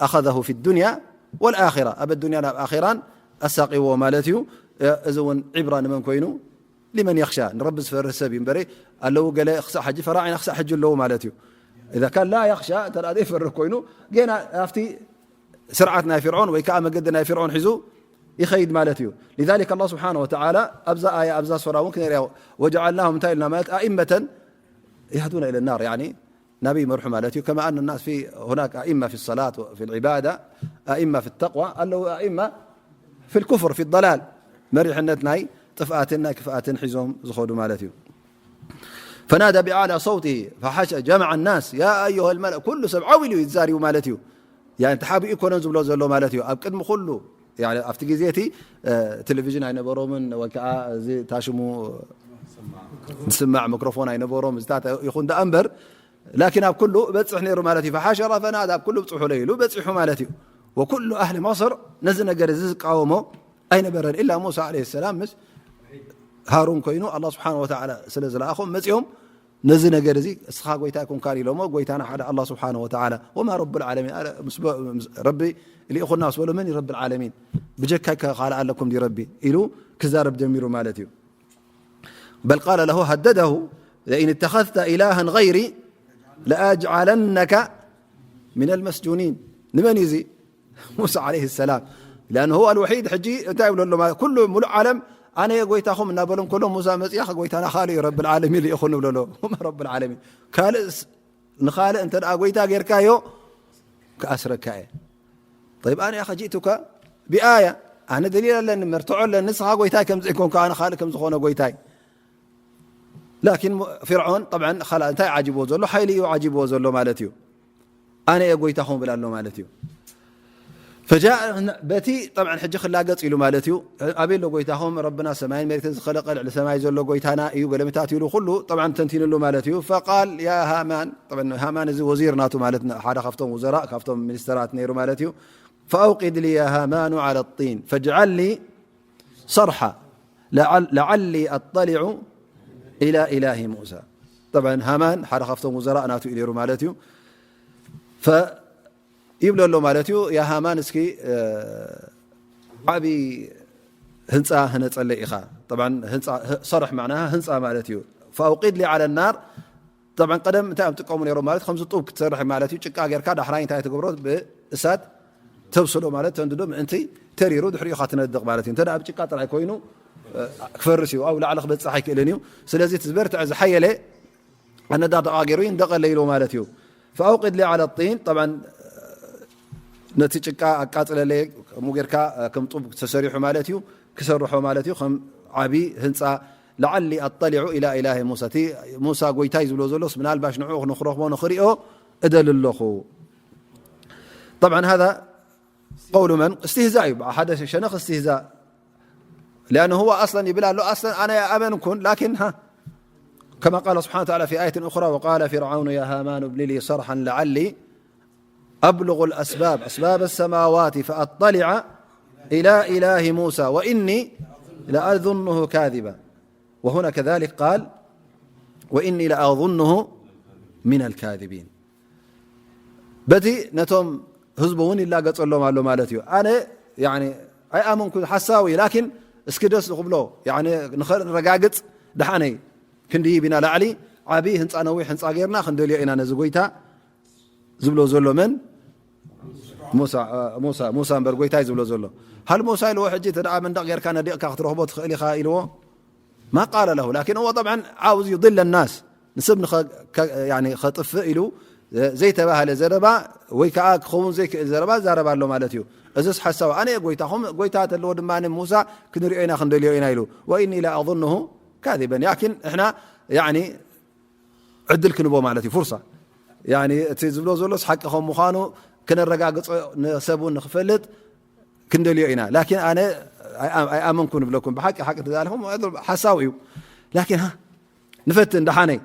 ኣኸዘሁ ፊ ዱንያ ወልኣኺራ ኣብ ኣዱንያን ኣብ ኣኺራን ኣሳቂዎ ማለት እዩ። እዚ እውን ዒብራ ንመን ኮይኑ? ሊመን የኽሻ ንረቢ ዝፈርህ ሰብ እዩ እምበረ ኣለዉ ገለ ክሳዕ ሕጂ ፈራዒና ክሳዕ ሕጂ ኣለዉ ማለት እዩ። እዛ ካን ላ የኽሻ እንተ ዘይፈርህ ኮይኑ ጌና ኣብቲ ስርዓት ናይ ፍርዖን ወይ ከዓ መገዲ ናይ ፍርዖን ሒዙ ይኸይድ ማለት እዩ። لذلك الله سبحانه وتعالى ኣብዛ ኣያ ኣብዛ ሱራ እውን ክንሪኣ وجعلناهم እንታይ ኢልና ማለት أئمة يهدون إلى النار يعني ናበይ ይመርሑ ማለት እዩ። كما أن الناس في هناك أئمة في الصلاة وفي العبادة أئمة في التقوى ኣለዉ أئمة في الكفر في الضلال መሪሕነት ናይ ጥፍኣትን ናይ ክፍኣትን ሒዞም ዝኸዱ ማለት እዩ። فنادى بأعلى صوته فحشر جمع الناس يا أيها الملأ ኩሉ ሰብ ዓው ኢሉ እዩ ዝዛሪቡ ማለት እዩ። ያኒ ተሓቢኡ ኣይኮነን ዝብሎ ዘሎ ማለት እዩ። ኣብ ቅድሚ ኩሉ ያኒ ኣብቲ ግዜ እቲ ቴሌቪዥን ኣይነበሮምን ወይ ከዓ እዚ ታሽሙ ዝስማዕ ሚክሮፎን ኣይነበሮም እዚታት ይኹን ደኣ እምበር ላኪን ኣብ ኩሉ በፅሕ ነይሩ ማለት እዩ። فحشر فنادى ኣብ ኩሉ ብፅሑ ኢሉ በፂሑ ማለት እዩ። وكل أهل مصر ነዚ ነገር እዚ ዝቃወሞ ኣይነበረን إلا موسى عليه السلام ምስ ሃሩን ኮይኑ ኣላህ ስብሓን ወተዓላ ስለ ዝለኣኾም መፂኦም ነዚ ነገር እዚ እስኻ ጎይታ ኣይኮንካን ኢሎሞ፣ ጎይታና ሓደ ኣላህ ስብሓነሁ ወተዓላ፣ ወማ ረቡል ዓለሚን፣ ኣረ፣ ምስ በ-፣ ምስ ረቢ ልኢኹና ምስ በሎ፣ መን እዩ ረብል ዓለሚን? ብጀካይ ከ ካልእ ኣለኩም ድዩ ረቢ? ኢሉ ክዛረብ ጀሚሩ ማለት እዩ። በል ቃለ ለሁ ሀደደሁ ለኢን እተኸዝተ ኢላሃን ገይሪ ለኣጅዓለነከ ሚነል መስጁኒን። ንመን እዩ እዚ? ሙሳ ዓለይሂ ሰላም። ሊኣን ሁወ ኣልወሒድ። ሕጂ እንታይ ይብሎ ኣሎ ማለት፣ ኩሉ ሙሉእ ዓለም ኣነ እየ ጎይታኹም እናበሎም ከሎ፣ ሙሳ መፅያ፣ ጎይታና ካልእ እዩ፣ ረብል ዓለሚን ልኢኹን ይብሎ ኣሎ። ወማ ረብል ዓለሚን። ካልእ ስ-፣ ንኻልእ እንተ ደኣ ጎይታ ጌርካዮ፣ ክኣስረካ እየ። ጠይብ፣ ኣነ ያኸ ጅእቱካ ብኣያ፣ ኣነ ደሊል ኣለኒ፣ መርትዖ ኣለኒ፣ ንስኻ ጎይታይ ከም ዘይኮንካ፣ ኣነ ካልእ ከም ዝኾነ ጎይታይ። ላኪን ሙ-፣ ፊርዖን፣ ጠብዓን፣ ኻላ-፣ እንታይ ዓጂብዎ ዘሎ? ሓይሊ እዩ ዓጂብዎ ዘሎ ማለት እዩ። ኣነ እየ ጎይታኹም ይብል ኣሎ ማለት እዩ። ፈጃእ፣ በቲ፣ ጠብዓን፣ ሕጂ ክላገጽ ኢሉ ማለት እዩ። ኣበይ ኣሎ ጎይታኹም? ረብና ሰማይን መሬትን ዝኸለቀ፣ ልዕሊ ሰማይ ዘሎ ጎይታና እዩ፣ ገለመታት ኢሉ ኩሉ፣ ጠብዓን፣ ተንቲንሉ ማለት እዩ። ፈቃል ያ ሃማን፣ ጠብዓን፣ ሃማን እዚ ወዚር ናቱ ማለት ነ-፣ ሓደ ካብቶም ውዘራእ፣ ካብቶም ሚኒስተራት ነይሩ ማለት እዩ። ፈኣውቂድ ሊ ያ ሃማኑ ዓለ ጢን ፈጅዓል ሊ ሰርሓ ለዓል-፣ ለዓሊ ኣጠሊዑ ኢላ ኢላሂ ሙሳ። ጠብዓን፣ ሃማን ሓደ ካብቶም ውዘራእ ናቱ እዩ ነይሩ ማለት እዩ። ፈ-፣ ይብሎ ኣሎ ማለት እዩ። ያ ሃማን፣ እስኪ፣ እ፣ ዓቢ ህንጻ ህነጸለይ ኢኻ። ጠብዓን፣ ህንጻ፣ ህ-፣ ሰርሕ፣ ማዕናሃ ህንጻ ማለት እዩ። ፈኣውቂድ ሊ ዓለ ናር። ጠብዓን፣ ቀደም እንታይ እዮም ጥቀሙ ነይሮም ማለት፣ ከምዚ ጡብ ክትሰርሕ ማለት እዩ። ጭቃ ጌርካ፣ ዳሕራይ እንታይ ትገብሮ? ብእሳት ተብስሎ ማለት፣ ተንድዶ፣ ምእንቲ ተሪሩ ድሕሪኡ ኢኻ ትነድቕ ማለት እዩ። እንተ ደኣ ኣብ ጭቃ ጥራይ ኮይኑ፣ እ፣ ክፈርስ እዩ። ኣብ ላዕሊ ክበጽሕ ኣይክእልን እዩ። ስለዚ እቲ ዝበርትዐ ዝሓየለ ኣነዳድቓ ገይሩ ይንደቐለይ ኢሉ ማለት እዩ። ፈኣውቂድ ሊ ዓለ ጢን፣ ጠብዓን፣ ነቲ ጭቃ ኣቃጽለለይ፣ ከምኡ ጌርካ፣ ከም ጡብ ተሰሪሑ ማለት እዩ፣ ክሰርሖ ማለት እዩ፣ ከም ዓቢ ህንጻ። ለዓሊ ኣጠሊዑ ኢላ ኢላሂ ሙሳ፣ እቲ ሙሳ ጎይታይ ዝብሎ ዘሎስ፣ ምናልባሽ ንዕኡ ንክረኽቦ፣ ንክሪኦ እደሊ ኣለኹ። ጠብዓን፣ ሃዛ ቀውሉ መን? እስትህዛእ እዩ፣ ብሓደ ሸነኽ እስትህዛእ። ሊኣነ ሁወ ኣስለን ይብል ኣሎ፣ ኣስለን ኣነ ኣይኣመንኩን፣ ላኪን፣ ሃ፣ ከማ ቃለ ስብሓነ ወተዓላ ፊ ኣየትን ኡኽራ፣ ወቃለ ፊርዓውኑ ያ ሃማኑ ብኒ ሊ ሰርሓን ለዓሊ أبلغ الأسباب، أسباب السماوات فأطلع إلى إله موسى وإني لأظنه كاذبا. وهنا كذلك قال: وإني لأظنه من الكاذبين. በቲ ነቶም ህዝቡ እውን ይላገጸሎም ኣሎ ማለት እዩ። ኣነ፣ ያኒ፣ ኣይኣመንኩ፣ ሓሳዊ፣ ላኪን እስኪ ደስ ክብሎ፣ ያኒ፣ ንኸረጋግጽ፣ ደሓነይ ክንድይብ ኢና ላዕሊ፣ ዓቢ ህንጻ፣ ነዊሕ ህንጻ ጌርና ክንደልዮ ኢና ነዚ ጎይታ ዝብሎ ዘሎ መን? ሙሳ፣ እ፣ ሙሳ፣ ሙሳ እምበር ጎይታይ ዝብሎ ዘሎ። ሃል ሙሳ ኢልዎ፣ ሕጂ እንተ ደኣ መንደቕ ጌርካ ነዲቕካ ክትረኽቦ ትኽእል ኢኻ ኢልዎ? ማ ቃለ ለሁ፣ ላኪን እዎ ጠብዓን ዓውዝ ዩድለ ናስ፣ ንሰብ ንኸ-፣ ከ-፣ ያኒ ኸጥፍእ ኢሉ፣ እ፣ ዘይተባህለ ዘረባ ወይ ከኣ ክኸውን ዘይክእል ዘረባ ዛረባ ኣሎ ማለት እዩ። እዝስ ሓሳዊ፣ ኣነ እየ ጎይታኹም፣ ጎይታ ተለዎ ድማ ሙሳ ክንሪኦ ኢና ክንደልዮ ኢና ኢሉ። ወኢኒ ለኣظንሁ ካዚበን፣ ላኪን ንሕና፣ ያኒ፣ ዕድል ክንቦ ማለት እዩ፣ ፉርሳ። ያኒ እቲ ዝብሎ ዘሎስ ሓቂ ከም ምዃኑ ክነረጋግጾ ንሰብ እውን ንኽፈልጥ ክንደልዮ ኢና። ላኪን ኣነ ኣይ-፣ ኣይኣመንኩን እብለኩም። ብሓቂ ሓቂ እንተዛለኹም ሓሳዊ እዩ። ላኪን ሃ፣ ንፈትን ደሓነይ።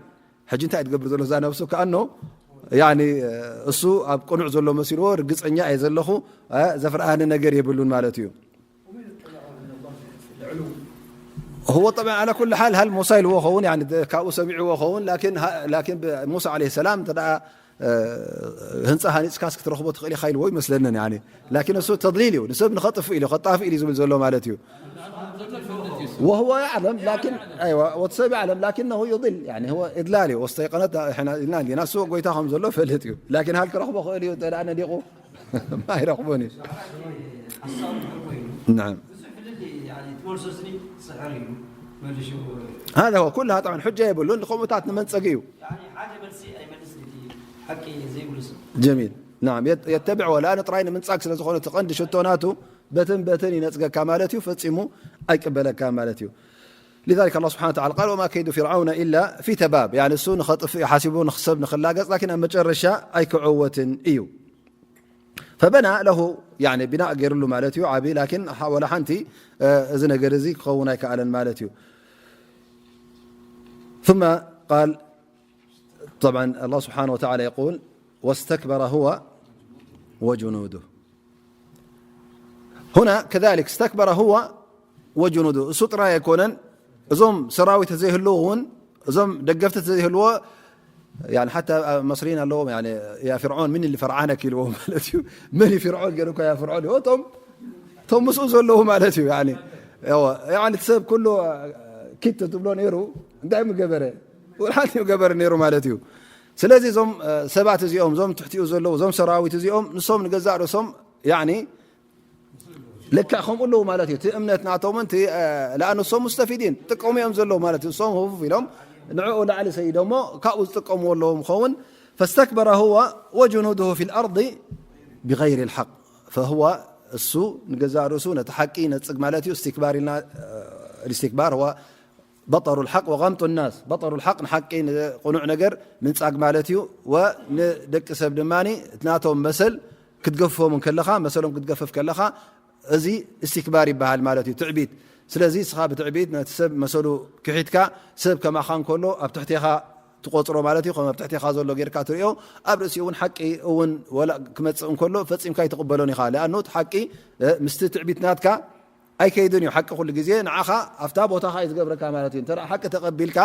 ሕጂ እንታይ ትገብር ዘሎ እዛ ነብሱ? ከኣኖ ያኒ እሱ ኣብ ቅኑዕ ዘሎ መሲልዎ፣ ርግጸኛ እየ ዘለኹ፣ እ፣ ዘፍርሃኒ ነገር የብሉን ማለት እዩ። هو طبعا على كل حال، هل موسى ኢልዎ ኸውን፣ يعني ካብኡ ሰሚዕዎ ኸውን፣ ላኪን ሃ-፣ ላኪን ብ-፣ ሙሳ ዓለይሂ ሰላም እንተ ደኣ፣ እ፣ ህንጻ ሃኒጽካስ ክትረኽቦ ትኽእል ኢኻ ኢልዎ ይመስለንን፣ يعني ላኪን እሱ ተድሊል እዩ፣ ንሰብ ንኸጥፍእ ኢሉ፣ ከጣፍእ ኢሉ ዝብል ዘሎ ማለት እዩ። وهو يعلم، لكن، أيوة، ወዲ ሰብ يعلم، لكنه يضل، يعني هو إضلال እዩ። واستيقنت، إحنا ኢልና እንዲና፣ እሱ ጎይታ ከም ዘሎ ፈልጥ እዩ። ላኪን ሃል ክረኽቦ ክእል እዩ፣ እንተ ደኣ ነዲቑ? ኣይረኽቦን እዩ። ሓሳዊ እንድሕር ኮይኑ፣ ናዓም። ብዙሕ ፍልልይ፣ ያኒ፣ ትመልሶ ስኒ ስሕር እዩ፣ መልሹ። هذا هو، ኩልሃ ጠብዓን ሕጃ የብሉን፣ ከምኡታት ንመንጸጊ እዩ። ያኒ፣ ሓደ መልሲ ኣይመልስን እቲ ሓቂ ዘይብሉ ሰብ። جميل. نعم، يت-، يتبع ولا ጥራይ ንምንጻግ ስለ ዝኾነ፣ እቲ ቀንዲ ሽቶ ናቱ በትን በትን ይነጽገካ ማለት እዩ፣ ፈጺሙ ኣይቅበለካ ማለት እዩ። لذلك الله سبحانه وتعالى قال: وما كيد فرعون إلا في تباب. ያኒ፣ እሱ ንኸጥፍእ እዩ ሓሲቡ፣ ንኽሰብ ንኽላገጽ፣ ላኪን ኣብ መጨረሻ ኣይክዕወትን እዩ። فبنى له، يعني ቢናእ ገይርሉ ማለት እዩ፣ ዓቢ፣ ላኪን ሓ-፣ ወላ ሓንቲ፣ እ፣ እዚ ነገር እዚ ክኸውን ኣይከኣለን ማለት እዩ። ثم قال، طبعا الله سبحانه وتعالى يقول: واستكبر هو وجنوده. هنا كذلك استكبر هو وجنوده. እሱ ጥራይ ኣይኮነን፣ እዞም ሰራዊት ዘይህልው እውን እዞም ደገፍቲ ዘይህልዎ፣ ያኒ ሓታ ኣብ መስሪን ኣለዎም፣ ያኒ ያ ፍርዖን ምን ኢሊ ፈርዓነክ ኢልዎ ማለት እዩ። መን እዩ ፍርዖን ገይሩካ ያ ፍርዖን? እዎ እቶም፣ እቶም ምስኡ ዘለዉ ማለት እዩ። ያኒ እዎ፣ ያኒ እቲ ሰብ ኩሉ ኪት ትብሎ ነይሩ፣ እንታይ ምገበረ? ወላ ሓንቲ ምገበረ ነይሩ ማለት እዩ። ስለዚ እዞም ሰባት እዚኦም፣ እዞም ትሕቲኡ ዘለዉ፣ እዞም ሰራዊት እዚኦም፣ ንሶም ንገዛእ ርእሶም ያኒ ልክዕ ከምኡ ኣለዉ ማለት እዩ። እቲ እምነት ናቶምን እቲ ለኣን ንሶም ሙስተፊዲን ጥቀሙ እዮም ዘለዉ ማለት እዩ። ንሶም ህፉፍ ኢሎም ንዕኡ ላዕሊ ሰይዶሞ ካብኡ ዝጥቀምዎ ኣለዎም ኸውን። ፈስተክበረ ሁወ ወጅኑድሁ ፊ ልኣርض ብغይር ልሓቅ ፈሁወ እሱ ንገዛእ ርእሱ ነቲ ሓቂ ነጽግ ማለት እዩ። እስትክባር ኢልና እስትክባር هو بطر الحق وغمط الناس. بطر الحق ንሓቂ ንቕኑዕ ነገር ምንጻግ ማለት እዩ። ወንደቂ ሰብ ድማ እቲ ናቶም መሰል ክትገፍፎም ከለኻ፣ መሰሎም ክትገፍፍ ከለኻ፣ እዚ እስትክባር ይበሃል ማለት እዩ፣ ትዕቢት። ስለዚ እስኻ ብትዕቢት ነቲ ሰብ መሰሉ ክሒድካ፣ ሰብ ከማኻ እንከሎ ኣብ ትሕቴኻ ትቆጽሮ ማለት እዩ። ከም ኣብ ትሕቴኻ ዘሎ ጌርካ ትርእዮ፣ ኣብ ርእሲኡ እውን ሓቂ እውን ወላ ክመጽእ እንከሎ ፈጺምካ ኣይትቕበሎን ኢኻ። ለኣኑ እቲ ሓቂ ምስቲ ትዕቢት ናትካ ኣይከይድን እዩ። ሓቂ ኩሉ ግዜ ንዓኻ ኣብታ ቦታኻ እዩ ዝገብረካ ማለት እዩ። እንተ ሓቂ ተቐቢልካ፣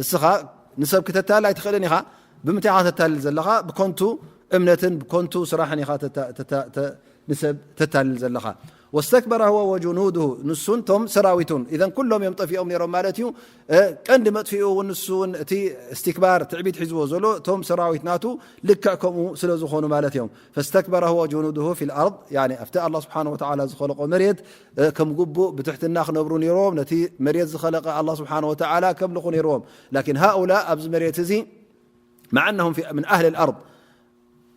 እስኻ ንሰብ ክተታልል ኣይትኽእልን ኢኻ። ብምንታይ ኢኻ ተታልል ዘለኻ? ብኮንቱ እምነትን ብኮንቱ ስራሕን ኢኻ ንሰብ ተታልል ዘለኻ። ወስተክበረ هو وجنوده ንሱን ቶም ሰራዊቱን ኢዘን ኩሎም እዮም ጠፊኦም ነይሮም ማለት እዩ። ቀንዲ መጥፊኡ እውን ንሱ እውን እቲ እስትክባር ትዕቢት ሒዝዎ ዘሎ ቶም ሰራዊት ናቱ ልክዕ ከምኡ ስለ ዝኾኑ ማለት እዮም። فاستكبر هو وجنوده في الأرض، ያኒ ኣብቲ ኣላህ ስብሓነ ወተዓላ ዝኸለቆ መሬት ከም ግቡእ ብትሕትና ክነብሩ ነይሮም። ነቲ መሬት ዝኸለቀ ኣላህ ስብሓነ ወተዓላ ከምልኹ ነይሮም። ላኪን ሃኡላ ኣብዚ መሬት እዚ مع أنهم في من أهل الأرض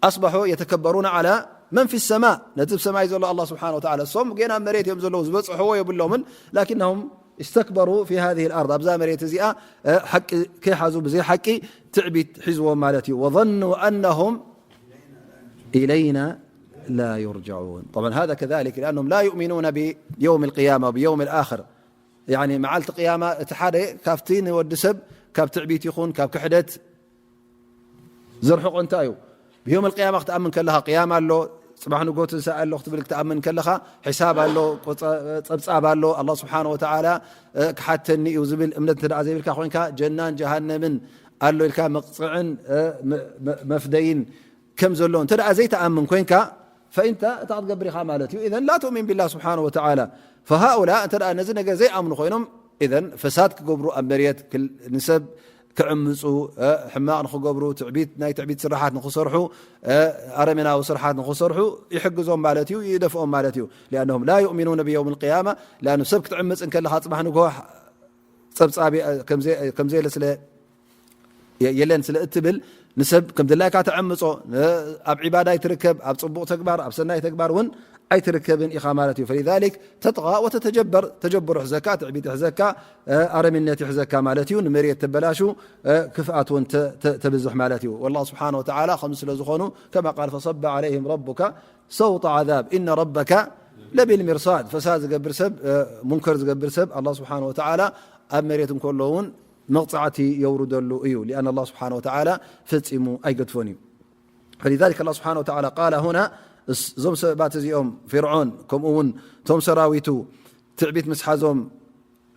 أصبحوا يتكبرون على من في السماء። ነቲ ብሰማይ ዘሎ ኣላህ ስብሓነ ወተዓላ እሶም ገና ኣብ መሬት እዮም ዘለዉ ዝበፅሕዎ የብሎምን። لكنهم استكبروا في هذه الأرض ኣብዛ መሬት እዚኣ ሓቂ ከይሓዙ ብዘይ ሓቂ ትዕቢት ሒዝዎም ማለት እዩ። وظنوا أنهم إلينا لا يرجعون. طبعا هذا كذلك لأنهم لا يؤمنون بيوم القيامة وبيوم الآخر. يعني መዓልቲ ቅያማ እቲ ሓደ ካብቲ ንወዲ ሰብ ካብ ትዕቢት ይኹን ካብ ክሕደት ዘርሕቆ እንታይ እዩ? ብዮም ኣልቅያማ ክትኣምን ከለኻ ቅያማ ኣሎ፣ ፅባሕ ንጎ ትንሳኤ ኣሎ ክትብል ክትኣምን ከለኻ ሕሳብ ኣሎ፣ ጸብጻብ ኣሎ፣ ኣላህ ስብሓን ወተዓላ ክሓተኒ እዩ ዝብል እምነት እንተ ዘይብልካ ኮይንካ ጀናን ጀሃነምን ኣሎ ኢልካ መቕፅዕን መፍደይን ከም ዘሎ እንተ ደኣ ዘይተኣምን ኮይንካ፣ ፈኢንተ እታ ክትገብር ኢኻ ማለት እዩ። ኢዘን ላ ትእሚን ቢላህ ስብሓነሁ ወተዓላ። ፈሃኡላ እንተ ደኣ ነዚ ነገር ዘይኣምኑ ኮይኖም፣ ኢዘን ፈሳድ ክገብሩ ኣብ መሬት፣ ክል-፣ ንሰብ ክዕምፁ፣ እ፣ ሕማቕ ንኽገብሩ፣ ትዕቢት፣ ናይ ትዕቢት ስራሓት ንኽሰርሑ፣ እ፣ ኣረሜናዊ ስራሓት ንኽሰርሑ ይሕግዞም ማለት እዩ፣ ይደፍኦም ማለት እዩ። ሊኣነሁም ላ ዩእሚኑነ ብየውም ልቅያማ፣ ሊኣኑ ሰብ ክትዕምፅ እንከለኻ ፅባሕ ንግሆ ጸብጻብ ከም ዘየለ ስለ የለን ስለ እትብል ንሰብ ከም ድላይካ ተዐምጾ፣ ኣብ ዒባዳ ኣይትርከብ፣ ኣብ ጽቡቕ ተግባር፣ ኣብ ሰናይ ተግባር እውን ኣይትርከብን ኢኻ ማለት እዩ። ፈሊዛሊክ ተጥቓ ወተተጀበር፣ ተጀብር ይሕዘካ፣ ትዕቢት ይሕዘካ፣ ኣረሚነት ይሕዘካ ማለት እዩ። ንመሬት ተበላሹ፣ ክፍኣት እውን ተ-፣ ተ-፣ ተብዝሕ ማለት እዩ። ወላህ ስብሓነ ወተዓላ ከምዚ ስለ ዝኾኑ፣ ከማ ቃል ፈሰበ ዓለይሂም ረቡካ ሰውጠ ዓዛብ፣ ኢነ ረበካ ለቢልሚርሳድ። ፈሳድ ዝገብር ሰብ፣ ሙንከር ዝገብር ሰብ፣ ኣላህ ስብሓነ ወተዓላ ኣብ መሬት እንከሎ እውን መቕጻዕቲ የውርደሉ እዩ። ሊኣን ኣላህ ስብሓነ ወተዓላ ፈጺሙ ኣይገድፎን እዩ። ፈሊዛሊክ ኣላህ ስብሓነ ወተዓላ ቃለ ሁና፣ እስ-፣ እዞም ሰባት እዚኦም፣ ፊርዖን፣ ከምኡ እውን እቶም ሰራዊቱ፣ ትዕቢት ምስ ሓዞም፣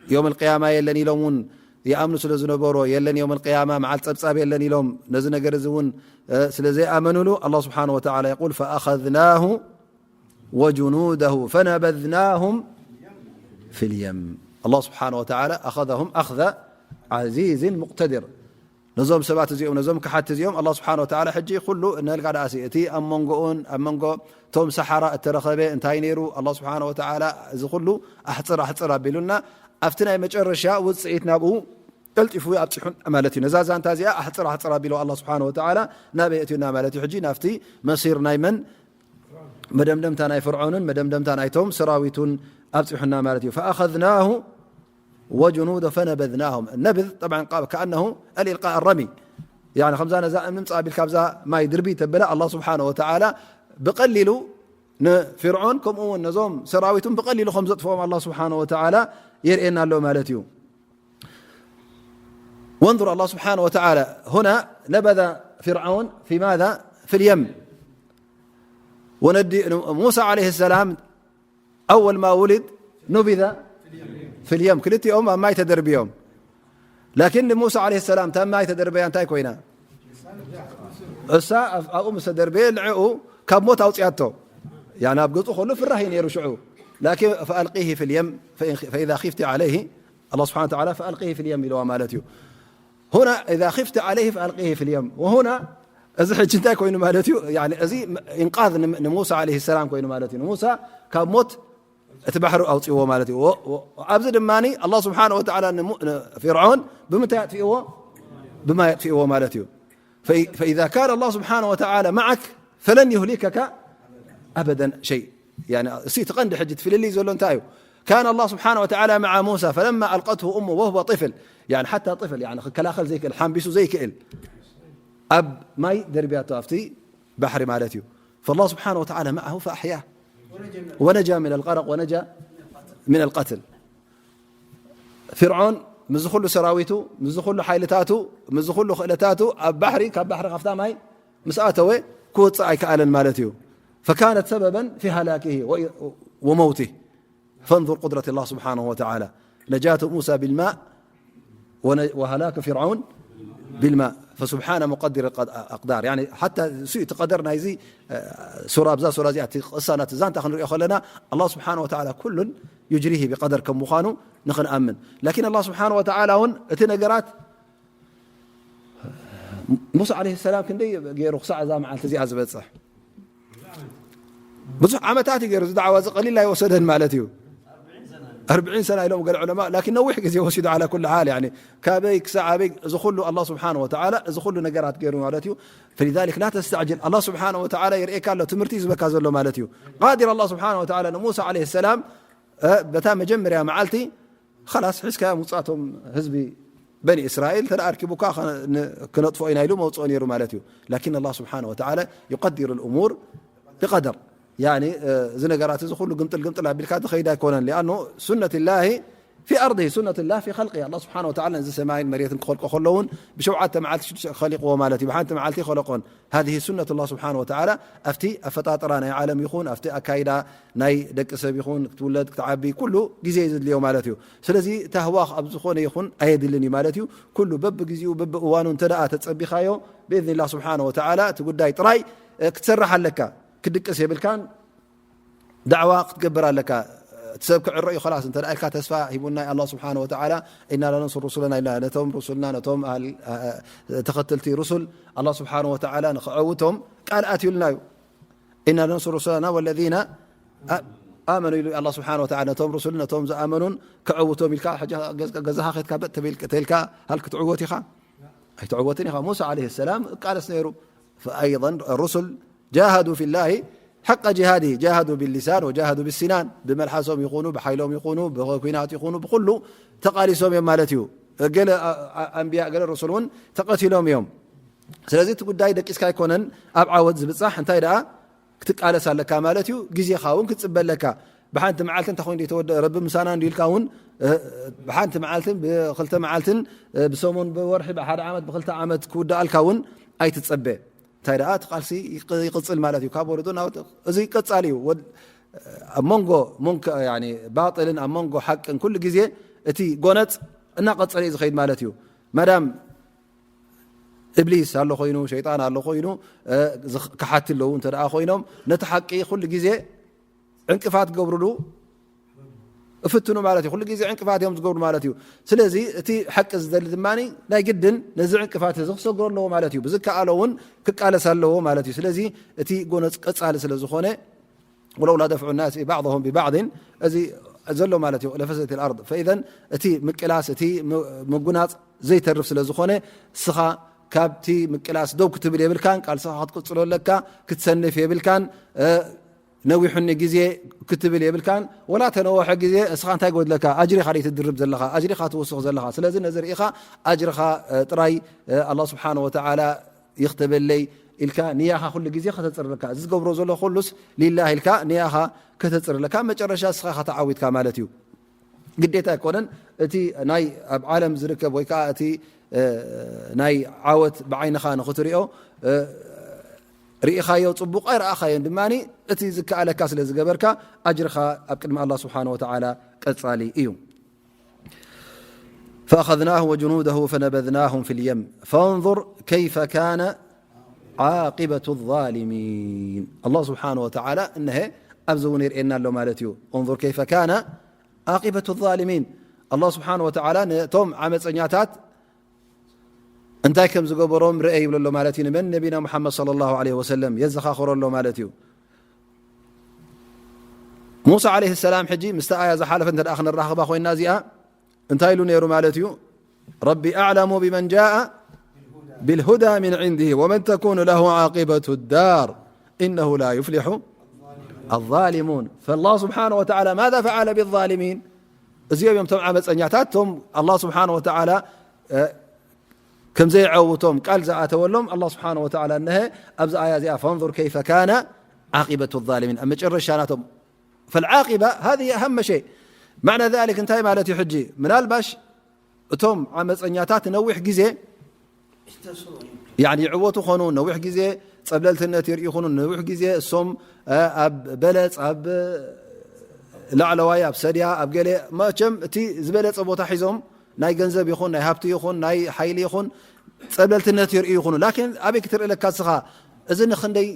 የውም ኣልቅያማ የለን ኢሎም እውን ይኣምኑ ስለ ዝነበሮ፣ የለን የውም ኣልቅያማ፣ መዓልቲ ጸብጻብ የለን ኢሎም፣ ነዚ ነገር እዚ እውን፣ እ፣ ስለ ዘይኣመኑሉ፣ ኣላህ ስብሓነ ወተዓላ የቁል፣ ፈኣኸዝናሁ ወጅኑደሁ ፈነበዝናሁም ፊል የም። ኣላህ ስብሓነ ወተዓላ ኣኸዘሁም ኣኽዘ ዓዚዝን ሙቅተድር። ነዞም ሰባት እዚኦም፣ ነዞም ከሓድቲ እዚኦም፣ ኣላህ ስብሓነ ወተዓላ ሕጂ ኩሉ ነልካ ደኣሲ፣ እቲ ኣብ መንጎኡን ኣብ መንጎ እቶም ሰሓራ እተረኸበ እንታይ ነይሩ? ኣላህ ስብሓነ ወተዓላ እዚ ኩሉ ኣሕፅር ኣሕፅር ኣቢሉና፣ ኣብቲ ናይ መጨረሻ ውፅኢት ናብኡ ቀልጢፉ ኣብፂሑና ማለት እዩ። ነዛ ዛንታ እዚኣ ኣሕፅር ኣሕፅር ኣቢሉ ኣላህ ስብሓነ ወተዓላ ናበይ እትዩና ማለት እዩ? ሕጂ ናብቲ መሲር ናይ መን መደምደምታ ናይ ፍርዖንን መደምደምታ ናይቶም ሰራዊቱን ኣብፂሑና ማለት እዩ። ፈኣኸዝናሁ ወጅኑደ ፈነበዝናሁም። ነብዝ ጠብዓን ቃ-፣ ከኣነሁ ኣልኢልቃእ ኣረሚ። ያኒ ከምዛ ነዛ እምኒ ምፃእ ኣቢልካ ኣብዛ ማይ ድርቢ ተበለ ኣላህ ስብሓነ ወተዓላ ብቐሊሉ ንፊርዖን ከምኡ እውን ነዞም ሰራዊቱን ብቐሊሉ ከም ዘጥፍኦም ኣላህ ስብሓነ ወተዓላ የርእየና ኣሎ ማለት እዩ። وانظر الله سبحانه وتعالى هنا نبذ فرعون في ماذا؟ في اليم. ወነዲ ሙሳ ዓለይሂ ሰላም ኣወል ማ ውሊድ ኑቢዘ ፊል የም። ክልቲኦም ኣብ ማይ ተደርብዮም። ላኪን ንሙሳ ዓለይሂ ሰላም እታ ማይ ተደርበያ እንታይ ኮይና? እሳ ኣብ-፣ ኣብኡ ምስ ተደርበየ ንዕኡ ካብ ሞት ኣውፅያቶ። ያኒ ኣብ ገፁ ከሎ ፍራህ እዩ ነይሩ ሽዑ። ላኪን ፈኣልቂሂ ፊል የም ፈኢን-፣ ፈኢዛ ኺፍቲ ዓለይሂ፣ ኣላህ ስብሓነ ወተዓላ ፈኣልቂሂ ፊል የም ኢልዋ ማለት እዩ። ሁና ኢዛ ኺፍቲ ዓለይሂ ፈኣልቂሂ ፊል የም። ወሁና እዚ ሕጂ እንታይ ኮይኑ ማለት እዩ? ያኒ እዚ ኢንቃዝ ን-፣ ንሙሳ ዓለይሂ ሰላም ኮይኑ ማለት እዩ። ንሙሳ ካብ ሞት እቲ ባሕሪ ኣውፅዎ ማለት እዩ። ወ-፣ ወ-፣ ኣብዚ ድማ ኣላህ ስብሓነ ወተዓላ ንሙ-፣ ንፊርዖን ብምንታይ ኣጥፊእዎ? ብማይ ኣጥፊእዎ ማለት እዩ። ፈኢ-፣ ፈኢዛ ካነ ኣላህ ስብሓነ ወተዓላ መዓክ ፈለን ዩህሊከካ ኣበደን ሸይ። ያኒ፣ እሱ እቲ ቀንዲ ሕጂ እቲ ፍልልይ ዘሎ እንታይ እዩ? ካነ ኣላህ ስብሓነ ወተዓላ መዓ ሙሳ ፈለማ ኣልቀትሁ እሙ ወሁወ ጥፍል። ያኒ፣ ሓታ ጥፍል፣ ያኒ፣ ክከላኸል ዘይክእል፣ ሓንቢሱ ዘይክእል፣ ኣብ ማይ ደርብያቶ ኣብቲ ባሕሪ ማለት እዩ። ፈላህ ስብሓነ ወተዓላ መዓሁ ፈኣሕያ ወነጃ ሚን ኣልቀረቅ ወነጃ ሚን ኣልቀትል። ፍርዖን ምስ ኩሉ ሰራዊቱ፣ ምስ ኩሉ ሓይልታቱ፣ ምስ ኩሉ ክእለታቱ ኣብ ባሕሪ፣ ካብ ባሕሪ ካብታ ማይ ምስ ኣተወ ክወፅእ ኣይከኣለን ማለት እዩ። ፈካነት ሰበበን ፊ ሃላኪሂ ወ-፣ ወመውቲህ። ፈንዙር ቁድረት ላህ ስብሓነሁ ወተዓላ። ነጃቱ ሙሳ ቢልማእ ወነ-፣ ወሃላክ ፊርዓውን ቢልማእ። ፈሱብሓነ ሙቀዲር ቀድ-፣ ኣቅዳር። ያኒ፣ ሓታ እሱ እቲ ቀደር ናይዚ፣ እ፣ ሱራ፣ ኣብዛ ሱራ እዚኣ፣ እቲ ቅሳ ናቲ ዛንታ ክንሪኦ ከለና፣ ኣላህ ስብሓነ ወተዓላ ኩሉን ዩጅሪሂ ብቀደር ከም ምዃኑ ንኽንኣምን። ላኪን ኣላህ ስብሓነ ወተዓላ እውን እቲ ነገራት ሙሳ ዓለይሂ ሰላም ክንደይ ገይሩ ክሳዕ እዛ መዓልቲ እዚኣ ዝበጽሕ? ብዙሕ ዓመታት እዩ ገይሩ። እዚ ዳዕዋ እዚ ቀሊል ኣይወሰደን ማለት እዩ። ኣርብዒን ሰና ኢሎም ገለ ዑለማ፣ ላኪን ነዊሕ ግዜ ወሲዱ። ዓላ ኩሊ ሓል፣ ያኒ፣ ካበይ ክሳዕ ኣበይ፣ እዚ ኩሉ ኣላህ ስብሓነ ወተዓላ እዚ ኩሉ ነገራት ገይሩ ማለት እዩ። ፈሊዛሊክ ላ ተስተዕጅል። ኣላህ ስብሓነ ወተዓላ የርእየካ ኣሎ፣ ትምህርቲ እዩ ዝበካ ዘሎ ማለት እዩ። ቃዲር ኣላህ ስብሓነ ወተዓላ ንሙሳ ዓለይሂ ሰላም፣ እ፣ በታ መጀመርያ መዓልቲ ኸላስ፣ ሒዝካ ምውጻእቶም ህዝቢ በኒ እስራኤል፣ እንተ ደኣ ኣርኪቡካ፣ ኸ-፣ ን-፣ ክነጥፍኦ ኢና ኢሉ መውጽኦ ነይሩ ማለት እዩ። ላኪን ኣላህ ስብሓነ ወተዓላ ዩቀዲሩ ልእሙር ብቀደር። ያኒ፣ እ፣ እዚ ነገራት እዚ ኩሉ ግምጥል ግምጥል ኣቢልካ ዝኸይድ ኣይኮነን። ሊኣኑ ሱነትላሂ ፊ ኣርዲሂ ሱነትላህ ፊ ኸልቂ። ኣላህ ስብሓነ ወተዓላ ነዚ ሰማይን መሬትን ክኸልቆ ከሎ እውን ብሸውዓተ መዓልቲ ሽዱሽተ ኸሊቅዎ ማለት እዩ። ብሓንቲ መዓልቲ ይኸለቆን። ሃዚሂ ሱነቱላህ ስብሓነ ወተዓላ ኣብቲ ኣፈጣጥራ ናይ ዓለም ይኹን፣ ኣብቲ ኣካይዳ ናይ ደቂ ሰብ ይኹን፣ ክትውለድ፣ ክትዓቢ፣ ኩሉ ግዜ እዩ ዘድልዮ ማለት እዩ። ስለዚ ታህዋኽ ኣብ ዝኾነ ይኹን ኣየድልን እዩ ማለት እዩ። ኩሉ በብግዜኡ፣ በብእዋኑ እንተ ደኣ ተጸቢኻዮ፣ ብኢዝኒላህ ስብሓነ ወተዓላ እቲ ጉዳይ ጥራይ፣ እ፣ ክትሰርሕ ኣለካ። ክትድቅስ የብልካን፣ ዳዕዋ ክትገብር ኣለካ። እቲ ሰብ ክዕረ እዩ፣ ኸላስ፣ እንተ ደኣ ኢልካ፣ ተስፋ ሂቡና ኣላህ ስብሓነ ወተዓላ፣ ኢና ለነንሱር ሩሱለና ኢልና፣ ነቶም ሩሱልና፣ ነቶም ኣህል-፣ እ፣ እ፣ ተኸተልቲ ሩሱል ኣላህ ስብሓነ ወተዓላ ንኸዐውቶም ቃል ኣትዩልና እዩ። ኢና ነንሱር ሩሱለና ወለዚነ አ-፣ ኣመኑ ኢሉ ኣላህ ስብሓነ ወተዓላ። ነቶም ሩሱል፣ ነቶም ዝኣመኑን ክዕውቶም ኢልካ፣ ሕጂ ገዝ-፣ ገዛኻ ኸይድካ በጥ ተቢል-፣ ተልካ፣ ሃል ክትዕወት ኢኻ? ኣይትዕወትን ኢኻ። ሙሳ ዓለይሂ ሰላም እቃለስ ነይሩ። ፈኣይضን ሩሱል ጃሃዱ ፊላሂ ሓቀ ጂሃዲ፣ ጃሃዱ ቢልሊሳን ወጃሃዱ ቢሲናን፣ ብመልሓሶም ይኹኑ፣ ብሓይሎም ይኹኑ፣ ብኩናት ይኹኑ፣ ብኹሉ ተቃሊሶም እዮም ማለት እዩ። ገለ ኣ-፣ ኣ-፣ ኣንብያ፣ ገለ ሩሱል እውን ተቐቲሎም እዮም። ስለዚ እቲ ጉዳይ ደቂስካ ኣይኮነን ኣብ ዓወት ዝብጻሕ፣ እንታይ ደኣ ክትቃለስ ኣለካ ማለት እዩ። ግዜኻ እውን ክትጽበ ኣለካ። ብሓንቲ መዓልቲ እንታይ ኮይኑ ዘይተወደአ፣ ረቢ ምሳና እንዲ ኢልካ እውን፣ እ፣ ብሓንቲ መዓልትን ብክልተ መዓልትን፣ እ፣ ብሰሙን፣ ብወርሒ፣ ብሓደ ዓመት፣ ብክልተ ዓመት ክውዳኣልካ እውን ኣይትጸበ። እንታይ ደኣ እቲ ቃልሲ ይቅ-፣ ይቕጽል ማለት እዩ። ካብ ወለዶ ናብ ወለዶ እዚ ቀጻሊ እዩ። ወድ-፣ ኣብ መንጎ ሙንከ-፣ ያኒ ባጥልን ኣብ መንጎ ሓቅን ኩሉ ግዜ እቲ ጎነጽ እናቐጸለ እዩ ዝኸይድ ማለት እዩ። ማዳም እብሊስ ኣሎ ኮይኑ፣ ሸይጣን ኣሎ ኮይኑ፣ እ፣ ዝኽ-፣ ከሓቲ ኣለዉ እንተ ደኣ ኮይኖም፣ ነቲ ሓቂ ኩሉ ግዜ ዕንቅፋት ክገብርሉ እፍትኑ ማለት እዩ። ኩሉ ግዜ ዕንቅፋት እዮም ዝገብሩ ማለት እዩ። ስለዚ እቲ ሓቂ ዝደሊ ድማ ናይ ግድን ነዚ ዕንቅፋት እዚ ክሰግሮ ኣለዎ ማለት እዩ። ብዝከኣሎ እውን ክቃለስ ኣለዎ ማለት እዩ። ስለዚ እቲ ጎነጽ ቀጻሊ ስለ ዝኾነ፣ ወለውላ ደፍዑ ናስ ባዕضሁም ብባዕድን፣ እዚ ዘሎ ማለት እዩ፣ ለፈሰት ልኣርድ። ፈኢዘን እቲ ምቅላስ፣ እቲ ም-፣ ምጉናጽ ዘይተርፍ ስለ ዝኾነ፣ እስኻ ካብቲ ምቅላስ ደው ክትብል የብልካን፣ ቃልስኻ ክትቅጽሎ ኣለካ፣ ክትሰንፍ የብልካን። እ፣ ነዊሑኒ ግዜ ክትብል የብልካን፣ ወላ ተነወሐ ግዜ እስኻ እንታይ ጎድለካ? ኣጅሪኻ ደይ ትድርብ ዘለኻ፣ ኣጅሪኻ ትውስኽ ዘለኻ። ስለዚ ነዚ ርኢኻ ኣጅርኻ፣ እ፣ ጥራይ፣ እ፣ ኣላህ ስብሓነ ወተዓላ ይኽተበለይ ኢልካ ንያኻ ኩሉ ግዜ ከተጽር ኣለካ። እዚ ዝገብሮ ዘሎ ኩሉስ ሊላህ ኢልካ ንያኻ ከተጽር ኣለካ። መጨረሻ እስኻ ኢኻ ተዓዊትካ ማለት እዩ። ግዴታ ኣይኮነን። እቲ ናይ ኣብ ዓለም ዝርከብ ወይ ከዓ እቲ፣ እ፣ ናይ ዓወት ብዓይንኻ ንኽትሪኦ፣ እ፣ ርኢኻዮ ጽቡቕ ኣይረኣኻዮን ድማ፣ እቲ ዝከኣለካ ስለ ዝገበርካ ኣጅርኻ ኣብ ቅድሚ ኣላህ ስብሓነ ወተዓላ ቀጻሊ እዩ። فأخذناه وجنوده فنبذناهم في اليم فانظر كيف كان عاقبة الظالمين. الله سبحانه وتعالى እነሀ ኣብዚ እውን የርእየና ኣሎ ማለት እዩ። انظر كيف كان عاقبة الظالمين. الله سبحانه وتعالى ነቶም ዓመፀኛታት እንታይ ከም ዝገበሮም ርአ ይብሎ ኣሎ ማለት እዩ። ንመን? ነቢና ሙሓመድ صلى الله عليه وسلم የዘኻኽሮ ኣሎ ማለት እዩ። ሙሳ عليه السلام ሕጂ ምስታ ኣያ ዝሓለፈ እንተ ደኣ ክንራኸባ ኮይና እዚኣ እንታይ ኢሉ ነይሩ ማለት እዩ? رب أعلم بمن جاء بالهدى من عنده ومن تكون له عاقبة الدار إنه لا يفلح الظالمون. فالله سبحانه وتعالى ماذا فعل بالظالمين؟ እዚኦም እዮም እቶም ዓመፀኛታት፣ እቶም الله سبحانه وتعالى ከም ዘይዐውቶም ቃል ዝኣተወሎም الله سبحانه وتعالى እነሀ ኣብዚ ኣያ እዚኣ فانظر كيف كان عاقبة الظالمين ኣብ መጨረሻ ናቶም فالعاقبة هذه أهم شيء. معنى ذلك እንታይ ማለት እዩ? ሕጂ ምናልባሽ እቶም ዓመፀኛታት ነዊሕ ግዜ يعني ይዕወቱ ኾኑ፣ ነዊሕ ግዜ ፀብለልትነት ይርኢ ኾኑ፣ ነዊሕ ግዜ እሶም ኣብ በለፅ ኣብ ላዕለዋይ ኣብ ሰድያ ኣብ ገለ መቸም እቲ ዝበለፀ ቦታ ሒዞም ናይ ገንዘብ ይኹን ናይ ሃብቲ ይኹን ናይ ሓይሊ ይኹን ፀብለልትነት ይርኢ ይኹኑ። ላኪን ኣበይ ክትርኢ ለካ እስኻ እዚ ንክንደይ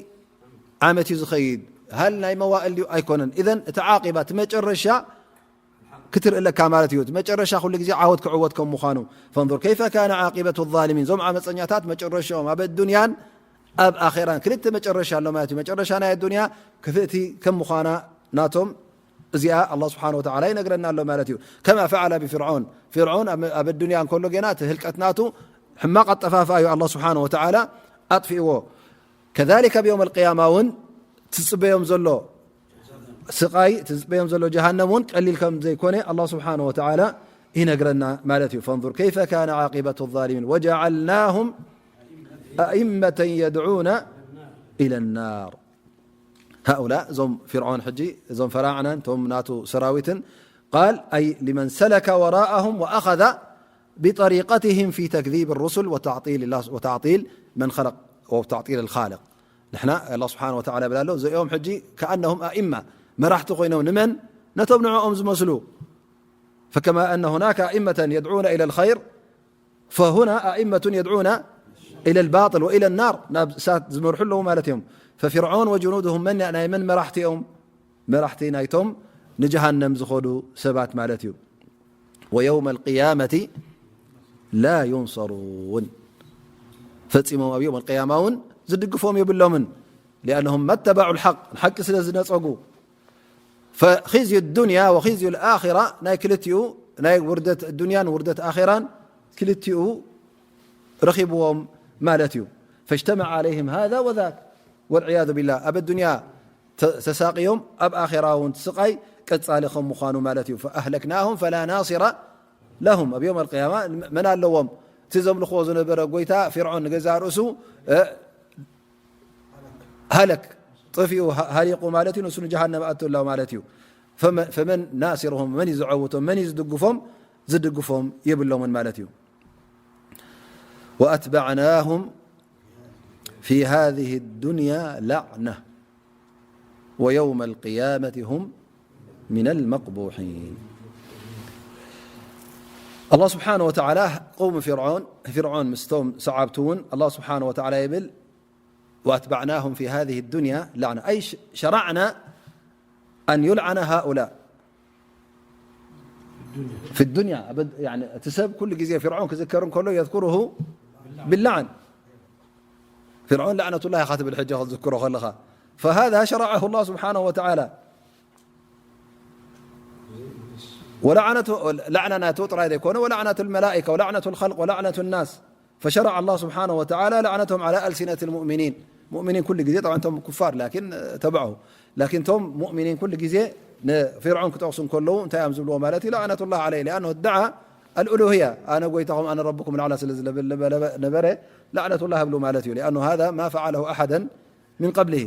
ዓመት እዩ ዝኸይድ? ሃል ናይ መዋእል ድዩ ኣይኮነን? ኢዘን እቲ ዓቂባ እቲ መጨረሻ ክትርኢ ለካ ማለት እዩ። እቲ መጨረሻ ኩሉ ግዜ ዓወት ክዕወት ከም ምዃኑ فانظر كيف كان عاقبة الظالمين። እዞም ዓመፀኛታት መጨረሻኦም ኣብ ኣዱንያን ኣብ ኣኼራን ክልተ መጨረሻ ኣሎ ማለት እዩ። መጨረሻ ናይ ኣዱንያ ክፍእቲ ከም ምዃና ናቶም እዚኣ الله سبحانه وتعالى ይነግረና ኣሎ ማለት እዩ። كما فعل بفرعون። ፊርዖን ኣብ ኣዱንያ እንከሎ ገና እቲ ህልቀት ናቱ ሕማቕ ኣጠፋፍኣ እዩ الله سبحانه وتعالى ኣጥፊእዎ። كذلك ብ يوم القيامة እውን ትፅበዮም ዘሎ ስቓይ ትፅበዮም ዘሎ ጀሃነም እውን ቀሊል ከም ዘይኮነ الله سبحانه وتعالى ይነግረና ማለት እዩ። فانظر كيف كان عاقبة الظالمين وجعلناهم أئمة يدعون إلى النار. هؤلاء እዞም ፊርዖን ሕጂ እዞም ፈራዕናን እቶም ናቱ ሰራዊትን قال أي لمن سلك وراءهم وأخذ بطريقتهم في تكذيب الرسل وتعطيل الله وتعطيل من خلق وتعطيل الخالق. ንሕና الله سبحانه وتعالى ይብል ኣሎ እዚኦም ሕጂ كأنهم أئمة መራሕቲ ኮይኖም ንመን ነቶም ንዕኦም ዝመስሉ فكما أن هناك أئمة يدعون إلى الخير فهنا أئمة يدعون إلى الباطل وإلى النار ናብ እሳት ዝመርሑ ኣለዉ ማለት እዮም። ففرعون وجنودهم መን ናይ መን መራሕቲ እዮም? መራሕቲ ናይቶም ንጀሃነም ዝኸዱ ሰባት ማለት እዩ። ويوم القيامة لا ينصرون ፈጺሞም ኣብ يوم القيامة እውን ዝድግፎም የብሎምን لأنهم ما اتبعوا الحق ንሓቂ ስለ ዝነጸጉ فخزي الدنيا وخزي الآخرة ናይ ክልቲኡ ናይ ውርደት ዱንያን ውርደት ኣኼራን ክልቲኡ ረኺብዎም ማለት እዩ። فاجتمع عليهم هذا وذاك والعياذ بالله ኣብ ኣዱንያ ተሳቂዮም ኣብ ኣኼራ እውን ስቓይ ቀጻሊ ከም ምዃኑ ማለት እዩ። فأهلكناهم فلا ناصر لهم ኣብ يوم القيامة መን ኣለዎም? እቲ ዘምልኽዎ ዝነበረ ጎይታ ፊርዖን ንገዛእ ርእሱ ሃለክ ጠፊኡ ሃሊቁ ማለት እዩ። ንሱ ንጀሃነም ኣቱ ኣሎ ማለት እዩ። فمن ناصرهم መን እዩ ዝዐውቶም? መን እዩ ዝድግፎም? ዝድግፎም የብሎምን ማለት እዩ። وأتبعناهم في هذه الدنيا لعنة ويوم القيامة هم من المقبوحين. الله سبحانه وتعالى قوم فرعون فرعون ምስቶም ሰዓብቱ እውን الله سبحانه وتعالى ይብል وأتبعناهم في هذه الدنيا لعنة أي شرعنا أن يلعن هؤلاء في الدنيا እቲ ሰብ ኩሉ ግዜ فرعون ክዝከር እንከሎ يذكره باللعن فرعون لعنة الله ኢኻ ትብል ሕጂ ክትዝክሮ ከለኻ فهذا شرعه الله سبحانه وتعالى ولعنة لعنة ናቱ ጥራይ ዘይኮነ ولعنة الملائكة ولعنة الخلق ولعنة الناس فشرع الله سبحانه وتعالى لعنتهم على ألسنة المؤمنين. مؤمنين ኩሉ ግዜ طبعا እቶም كفار لكن تبعه لكن እቶም مؤمنين ኩሉ ግዜ ንፊርዖን ክጠቕሱ እንከለዉ እንታይ እዮም ዝብልዎ ማለት እዩ? لعنة الله عليه لأنه ادعى الألوهية ኣነ ጎይታኹም ኣነ ረብኩም الأعلى ስለ ዝብል ነበረ لعنة الله ይብሉ ማለት እዩ. لأنه هذا ما فعله أحدا من قبله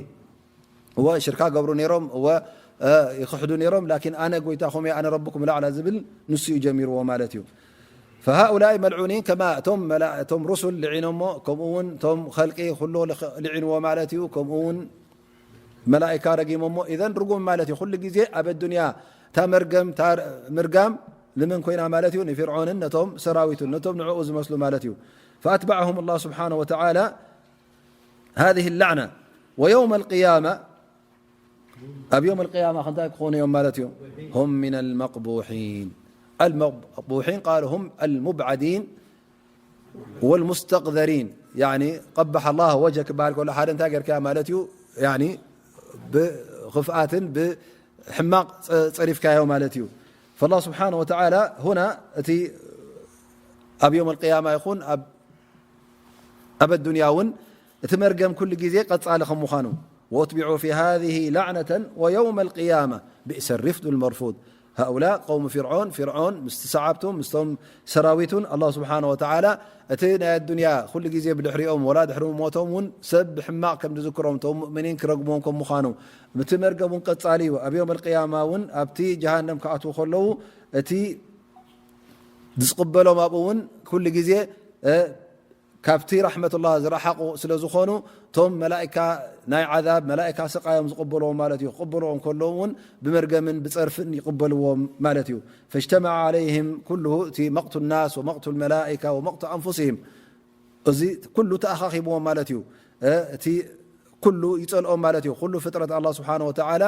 እወ ሽርካ ገብሩ ነይሮም እወ ይኽሕዱ ነይሮም ላኪን ኣነ ጎይታኹም እየ ኣነ ረብኩም ላዕላ ዝብል ንሱ እዩ ጀሚርዎ ማለት እዩ። فهؤلاء ملعونين كما እቶም መላ- እቶም ሩሱል ልዒኖሞ ከምኡ እውን እቶም ኸልቂ ኩሎ ልኽ- ልዒንዎ ማለት እዩ። ከምኡ እውን መላእካ ረጊሞሞ ኢዘን ርጉም ማለት እዩ። ኩሉ ግዜ ኣብ ኣዱንያ እታ መርገም እታ ምርጋም ንመን ኮይና ማለት እዩ? ንፊርዖንን ነቶም ሰራዊቱን፣ ነቶም ንዕኡ ዝመስሉ ማለት እዩ። فأتبعهم الله سبحانه وتعالى هذه اللعنة ويوم القيامة ኣብ يوم القيامة እንታይ ክኾኑ እዮም ማለት እዩ? هم من المقبوحين. المقبوحين قالوا هم المبعدين والمستقذرين. يعني قبح الله وجهك ክበሃል ከሎ ሓደ እንታይ ጌርካዮ ማለት እዩ? يعني ብኽፍኣትን ብሕማቕ ጸ-፣ ጸሪፍካዮ ማለት እዩ። فالله سبحانه وتعالى هنا እቲ ኣብ يوم القيامة ይኹን ኣብ ኣብ ኣዱንያ እውን እቲ መርገም ኩሉ ግዜ ቀጻሊ ከም ምዃኑ، وأتبعوا في هذه لعنة ويوم القيامة بئس الرفد المرفود. هؤلاء قوم فرعون، ፊርዖን ምስቲ ሰዓብቱ ምስቶም ሰራዊቱን ኣላህ ስብሓነ ወተዓላ እቲ ናይ ኣዱንያ ኩሉ ግዜ ብድሕሪኦም ወላ ድሕሪ ሞቶም እውን ሰብ ብሕማቕ ከም ዝዝክሮም እቶም ሙእሚኒን ክረግምዎም ከም ምዃኑ፣ እቲ መርገም እውን ቀጻሊ እዩ። ኣብ ዮም ኣልቅያማ እውን ኣብቲ ጀሃነም ክኣትዉ ከለዉ እቲ ዝቕበሎም ኣብኡ እውን ኩሉ ግዜ ካብቲ ራሕመቱላህ ዝረሓቑ ስለ ዝኾኑ፣ እቶም መላእካ ናይ ዓዛብ መላእካ ስቓዮም ዝቕበልዎም ማለት እዩ። ክቕበልዎም ከለዉ እውን ብመርገምን ብጸርፍን ይቕበልዎም ማለት እዩ። فاجتمع عليهم كله، እቲ መቕቱ ናስ ወመቕቱ መላእካ ወመቕቱ ኣንፉሲሂም፣ እዚ ኩሉ ተኣኻኺብዎም ማለት እዩ። እቲ ኩሉ ይጸልኦም ማለት እዩ። ኩሉ ፍጥረት ኣላህ ስብሓነ ወተዓላ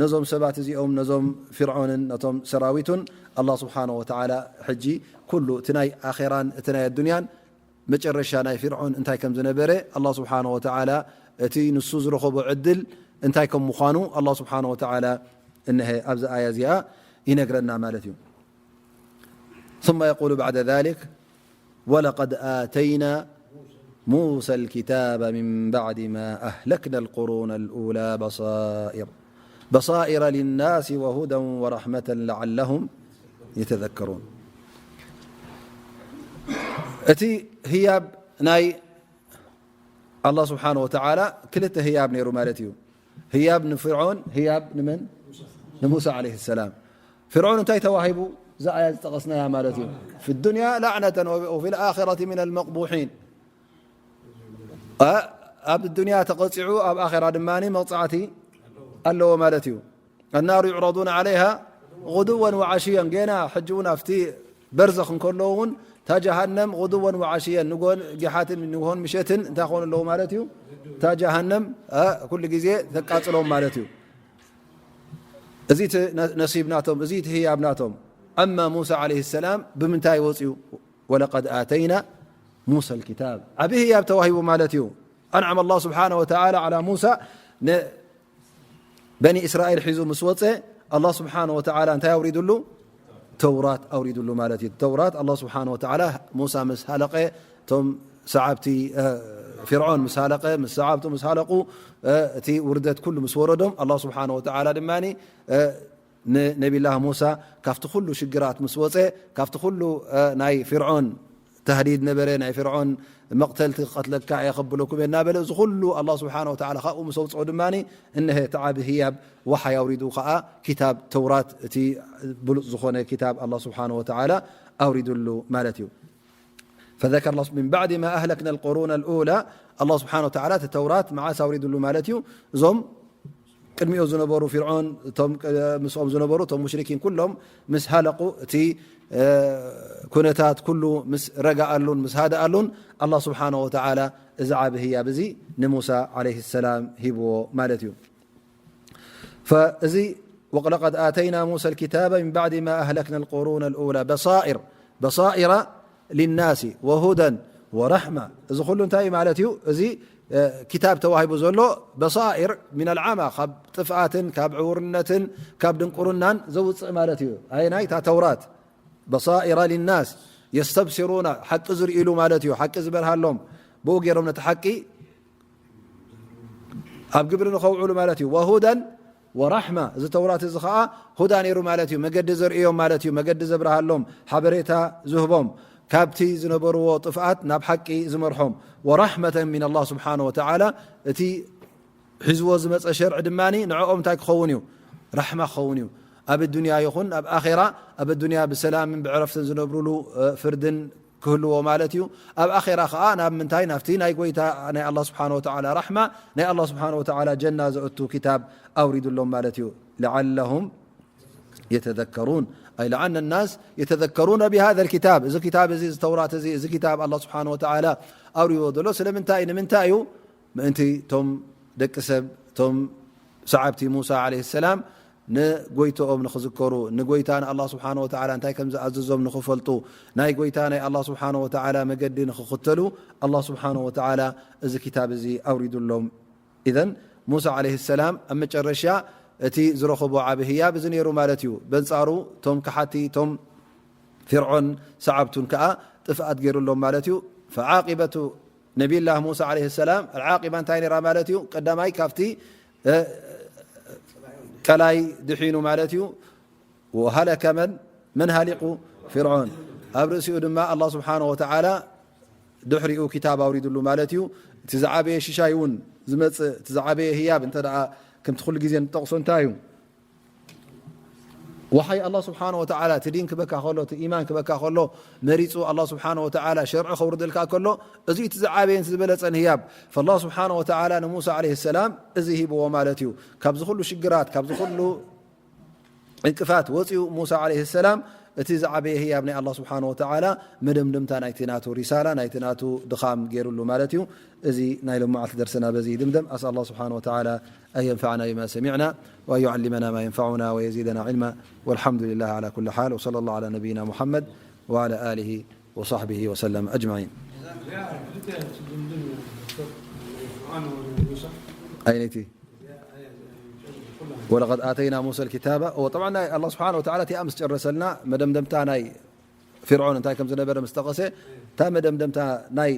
ነዞም ሰባት እዚኦም፣ ነዞም ፊርዖንን ነቶም ሰራዊቱን ኣላህ ስብሓነ ወተዓላ ሕጂ ኩሉ እቲ ናይ ኣኼራን እቲ ናይ ኣዱንያን መጨረሻ ናይ ፊርዖን እንታይ ከም ዝነበረ፣ ኣላህ ስብሓነ ወተዓላ እቲ ንሱ ዝረኸቦ ዕድል እንታይ ከም ምዃኑ ኣላህ ስብሓነ ወተዓላ እነሀ ኣብዚ ኣያ እዚኣ ይነግረና ማለት እዩ። ثم يقول بعد ذلك ولقد آتينا موسى الكتاب من بعد ما أهلكنا القرون الأولى بصائر بصائر للناس وهدى ورحمة لعلهم يتذكرون. እቲ ህያብ ናይ ኣላህ ስብሓነ ወተዓላ ክልተ ህያብ ነይሩ ማለት እዩ። ህያብ ንፍርዖን፣ ህያብ ንመን? ንሙሳ ዓለይሂ ሰላም። ፍርዖን እንታይ ተዋሂቡ? እዛ ኣያ ዝጠቐስናያ ማለት እዩ። في الدنيا لعنة وفي الآخرة من المقبوحين። ኣብ ዱንያ ተቐፂዑ ኣብ ኣኼራ ድማ መቕፃዕቲ ኣለዎ ማለት እዩ። النار يعرضون عليها غدوا وعشيا። ገና ሕጂ እውን ኣብቲ በርዘኽ እንከለዉ እውን እታ ጀሃነም غدوا وعشيا ንጎን ጊሓትን ንግሆን ምሸትን እንታይ ክኾኑ ኣለዉ ማለት እዩ? እታ ጀሃነም ኩሉ ግዜ ተቃፅሎም ማለት እዩ። እዚ እቲ ነሲብ ናቶም፣ እዚ እቲ ህያብ ናቶም። أما موسى عليه السلام ብምንታይ ወፅዩ? ولقد آتينا موسى الكتاب። ዓብዪ ህያብ ተዋሂቡ ማለት እዩ። أنعم الله سبحانه وتعالى على موسى ن بني إسرائيل ሒዙ ምስ ወፀ ኣላህ ስብሓነ ወተዓላ እንታይ ኣውሪድሉ? ተውራት ኣውሪድሉ ማለት እዩ። ተውራት ኣላህ ስብሓነ ወተዓላ ሙሳ ምስ ሃለቀ፣ እቶም ሰዓብቲ ፊርዖን ምስ ሃለቀ፣ ምስ ሰዓብቱ ምስ ሃለቁ፣ እቲ ውርደት ኩሉ ምስ ወረዶም ኣላህ ስብሓነ ወተዓላ ድማ ንነቢላህ ሙሳ ካብቲ ኩሉ ሽግራት ምስ ወፀ፣ ካብቲ ኩሉ ናይ ፊርዖን ተህዲድ ነበረ፣ ናይ ፍርዖን መቕተልቲ ክቐትለካ እየ ከብለኩም እየ እናበለ፣ እዚ ኩሉ ኣላህ ስብሓነ ወተዓላ ካብኡ ምስ ኣውፅኦ ድማ እነሀ እቲ ዓቢ ህያብ ወሓይ ኣውሪዱ ከዓ ኪታብ ተውራት፣ እቲ ብሉፅ ዝኾነ ኪታብ ኣላህ ስብሓነ ወተዓላ ኣውሪዱሉ ማለት እዩ። فذكر الله من بعد ما أهلكنا القرون الأولى ኣላህ ስብሓነ ወተዓላ እቲ ተውራት መዓስ ኣውሪዱሉ ማለት እዩ? እዞም ቅድሚኡ ዝነበሩ ፍርዖን፣ እቶም ምስኦም ዝነበሩ እቶም ሙሽሪኪን ኩሎም ምስ ሃለቁ፣ እቲ ኩነታት ኩሉ ምስ ረጋኣሉን ምስ ሃደኣሉን ኣላህ ስብሓነ ወተዓላ እዚ ዓቢ ህያብ እዚ ንሙሳ ዓለይሂ ሰላም ሂብዎ ማለት እዩ። ፈእዚ ولقد آتينا موسى الكتاب من بعد ما أهلكنا القرون الأولى بصائر بصائر للناس وهدى ورحمة። እዚ ኩሉ እንታይ እዩ ማለት እዩ? እዚ ኪታብ ተዋሂቡ ዘሎ በሳኢር ሚነል ዓማ፣ ካብ ጥፍኣትን ካብ ዕውርነትን ካብ ድንቁርናን ዘውፅእ ማለት እዩ። ኣየናይ? እታ ተውራት። በሳኢራ ሊናስ የስተብሲሩና፣ ሓቂ ዝርእይሉ ማለት እዩ። ሓቂ ዝበርሃሎም ብኡ ገይሮም ነቲ ሓቂ ኣብ ግብሪ ንኸውዕሉ ማለት እዩ። ወሁደን ወራሕማ፣ እዚ ተውራት እዚ ኸዓ ሁዳ ነይሩ ማለት እዩ። መገዲ ዘርእዮም ማለት እዩ። መገዲ ዘብርሃሎም፣ ሓበሬታ ዝህቦም፣ ካብቲ ዝነበርዎ ጥፍኣት ናብ ሓቂ ዝመርሖም። ወራሕመተን ሚን ኣላህ ስብሓነ ወተዓላ፣ እቲ ሒዝዎ ዝመፀ ሸርዒ ድማ ንዕኦም እንታይ ክኸውን እዩ? ራሕማ ክኸውን እዩ። ኣብ ዱንያ ይኹን ኣብ ኣኼራ፣ ኣብ ዱንያ ብሰላምን ብዕረፍትን ዝነብሩሉ ፍርድን ክህልዎ ማለት እዩ። ኣብ ኣኼራ ኸዓ ናብ ምንታይ? ናብቲ ናይ ጎይታ ናይ ኣላህ ስብሓነ ወተዓላ ራሕማ፣ ናይ ኣላህ ስብሓነ ወተዓላ ጀና ዘእቱ ኪታብ ኣውሪዱሎም ማለት እዩ። ለዓለሁም يتذكرون، أي لعل الناس يتذكرون بهذا الكتاب. እዚ ክታብ እዚ፣ እዚ ተውራት እዚ፣ እዚ ክታብ ኣላህ ስብሓነ ወተዓላ ኣውሪዎ ዘሎ ስለምንታይ፣ ንምንታይ እዩ? ምእንቲ እቶም ደቂ ሰብ፣ እቶም ሰዓብቲ ሙሳ ዓለይሂ ሰላም ንጎይትኦም ንኽዝከሩ፣ ንጎይታ ንኣላህ ስብሓነ ወተዓላ እንታይ ከም ዝኣዘዞም ንኽፈልጡ፣ ናይ ጎይታ ናይ ኣላህ ስብሓነ ወተዓላ መገዲ ንኽኽተሉ ኣላህ ስብሓነ ወተዓላ እዚ ክታብ እዚ ኣውሪዱሎም። ኢዘን ሙሳ ዓለይሂ ሰላም ኣብ መጨረሻ እቲ ዝረኸቦ ዓቢ ህያብ እዚ ነይሩ ማለት እዩ። በንጻሩ እቶም ከሓቲ፣ እቶም ፍርዖን ሰዓብቱን ከኣ ጥፍኣት ገይሩሎም ማለት እዩ። ፈዓቂበቱ ነቢይላህ ሙሳ ዓለይሂ ሰላም፣ ዓቂባ እንታይ ነይራ ማለት እዩ? ቀዳማይ ካብቲ፣ እ፣ ቀላይ ድሒኑ ማለት እዩ። ወሃለከ መን፣ መን ሃሊቁ? ፍርዖን። ኣብ ርእሲኡ ድማ ኣላህ ስብሓነ ወተዓላ ድሕሪኡ ክታብ ኣውሪድሉ ማለት እዩ። እቲ ዝዓበየ ሽሻይ እውን ዝመጽእ፣ እቲ ዝዓበየ ህያብ እንተ ደኣ ከምቲ ኩሉ ግዜ ንጠቕሶ እንታይ እዩ? ወሓይ ኣላህ ስብሓነ ወተዓላ እቲ ዲን ክበካ ከሎ፣ እቲ ኢማን ክበካ ከሎ፣ መሪጹ ኣላህ ስብሓነ ወተዓላ ሸርዒ ከውርደልካ ከሎ፣ እዚ እቲ ዝዓበየን ዝበለጸን ህያብ። ፈላህ ስብሓነ ወተዓላ ንሙሳ ዓለይሂ ሰላም እዚ ሂብዎ ማለት እዩ። ካብዚ ኩሉ ሽግራት፣ ካብዚ ኩሉ ዕንቅፋት ወጺኡ ሙሳ ዓለይሂ ሰላም፣ እቲ ዝዓበየ ህያብ ናይ ኣላህ ስብሓነ ወተዓላ መደምደምታ ናይቲ ናቱ ሪሳላ፣ ናይቲ ናቱ ድኻም ገይሩሉ ማለት እዩ። እዚ ናይ ሎማዓልቲ ደርሰና በዚ ይድምደም። أسأل الله سبحانه وتعالى أن ينفعنا بما سمعنا وأن يعلمنا ما ينفعنا ويزيدنا علما، والحمد لله على كل حال، وصلى الله على نبينا محمد وعلى آله وصحبه وسلم أجمعين. أين أنت؟ ولقد آتينا موسى الكتاب. طبعا الله سبحانه وتعالى تي أمس جرسلنا مدمدمتا ناي فرعون انتهى كم زنبر مستقسه، تا مدمدمتا ناي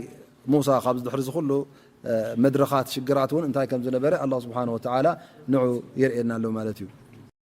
موسى خابز دحر زخلو، آه، مدرخات شقرات ون انتهى كم زنبر الله سبحانه وتعالى نعو يرئنا له مالتيو.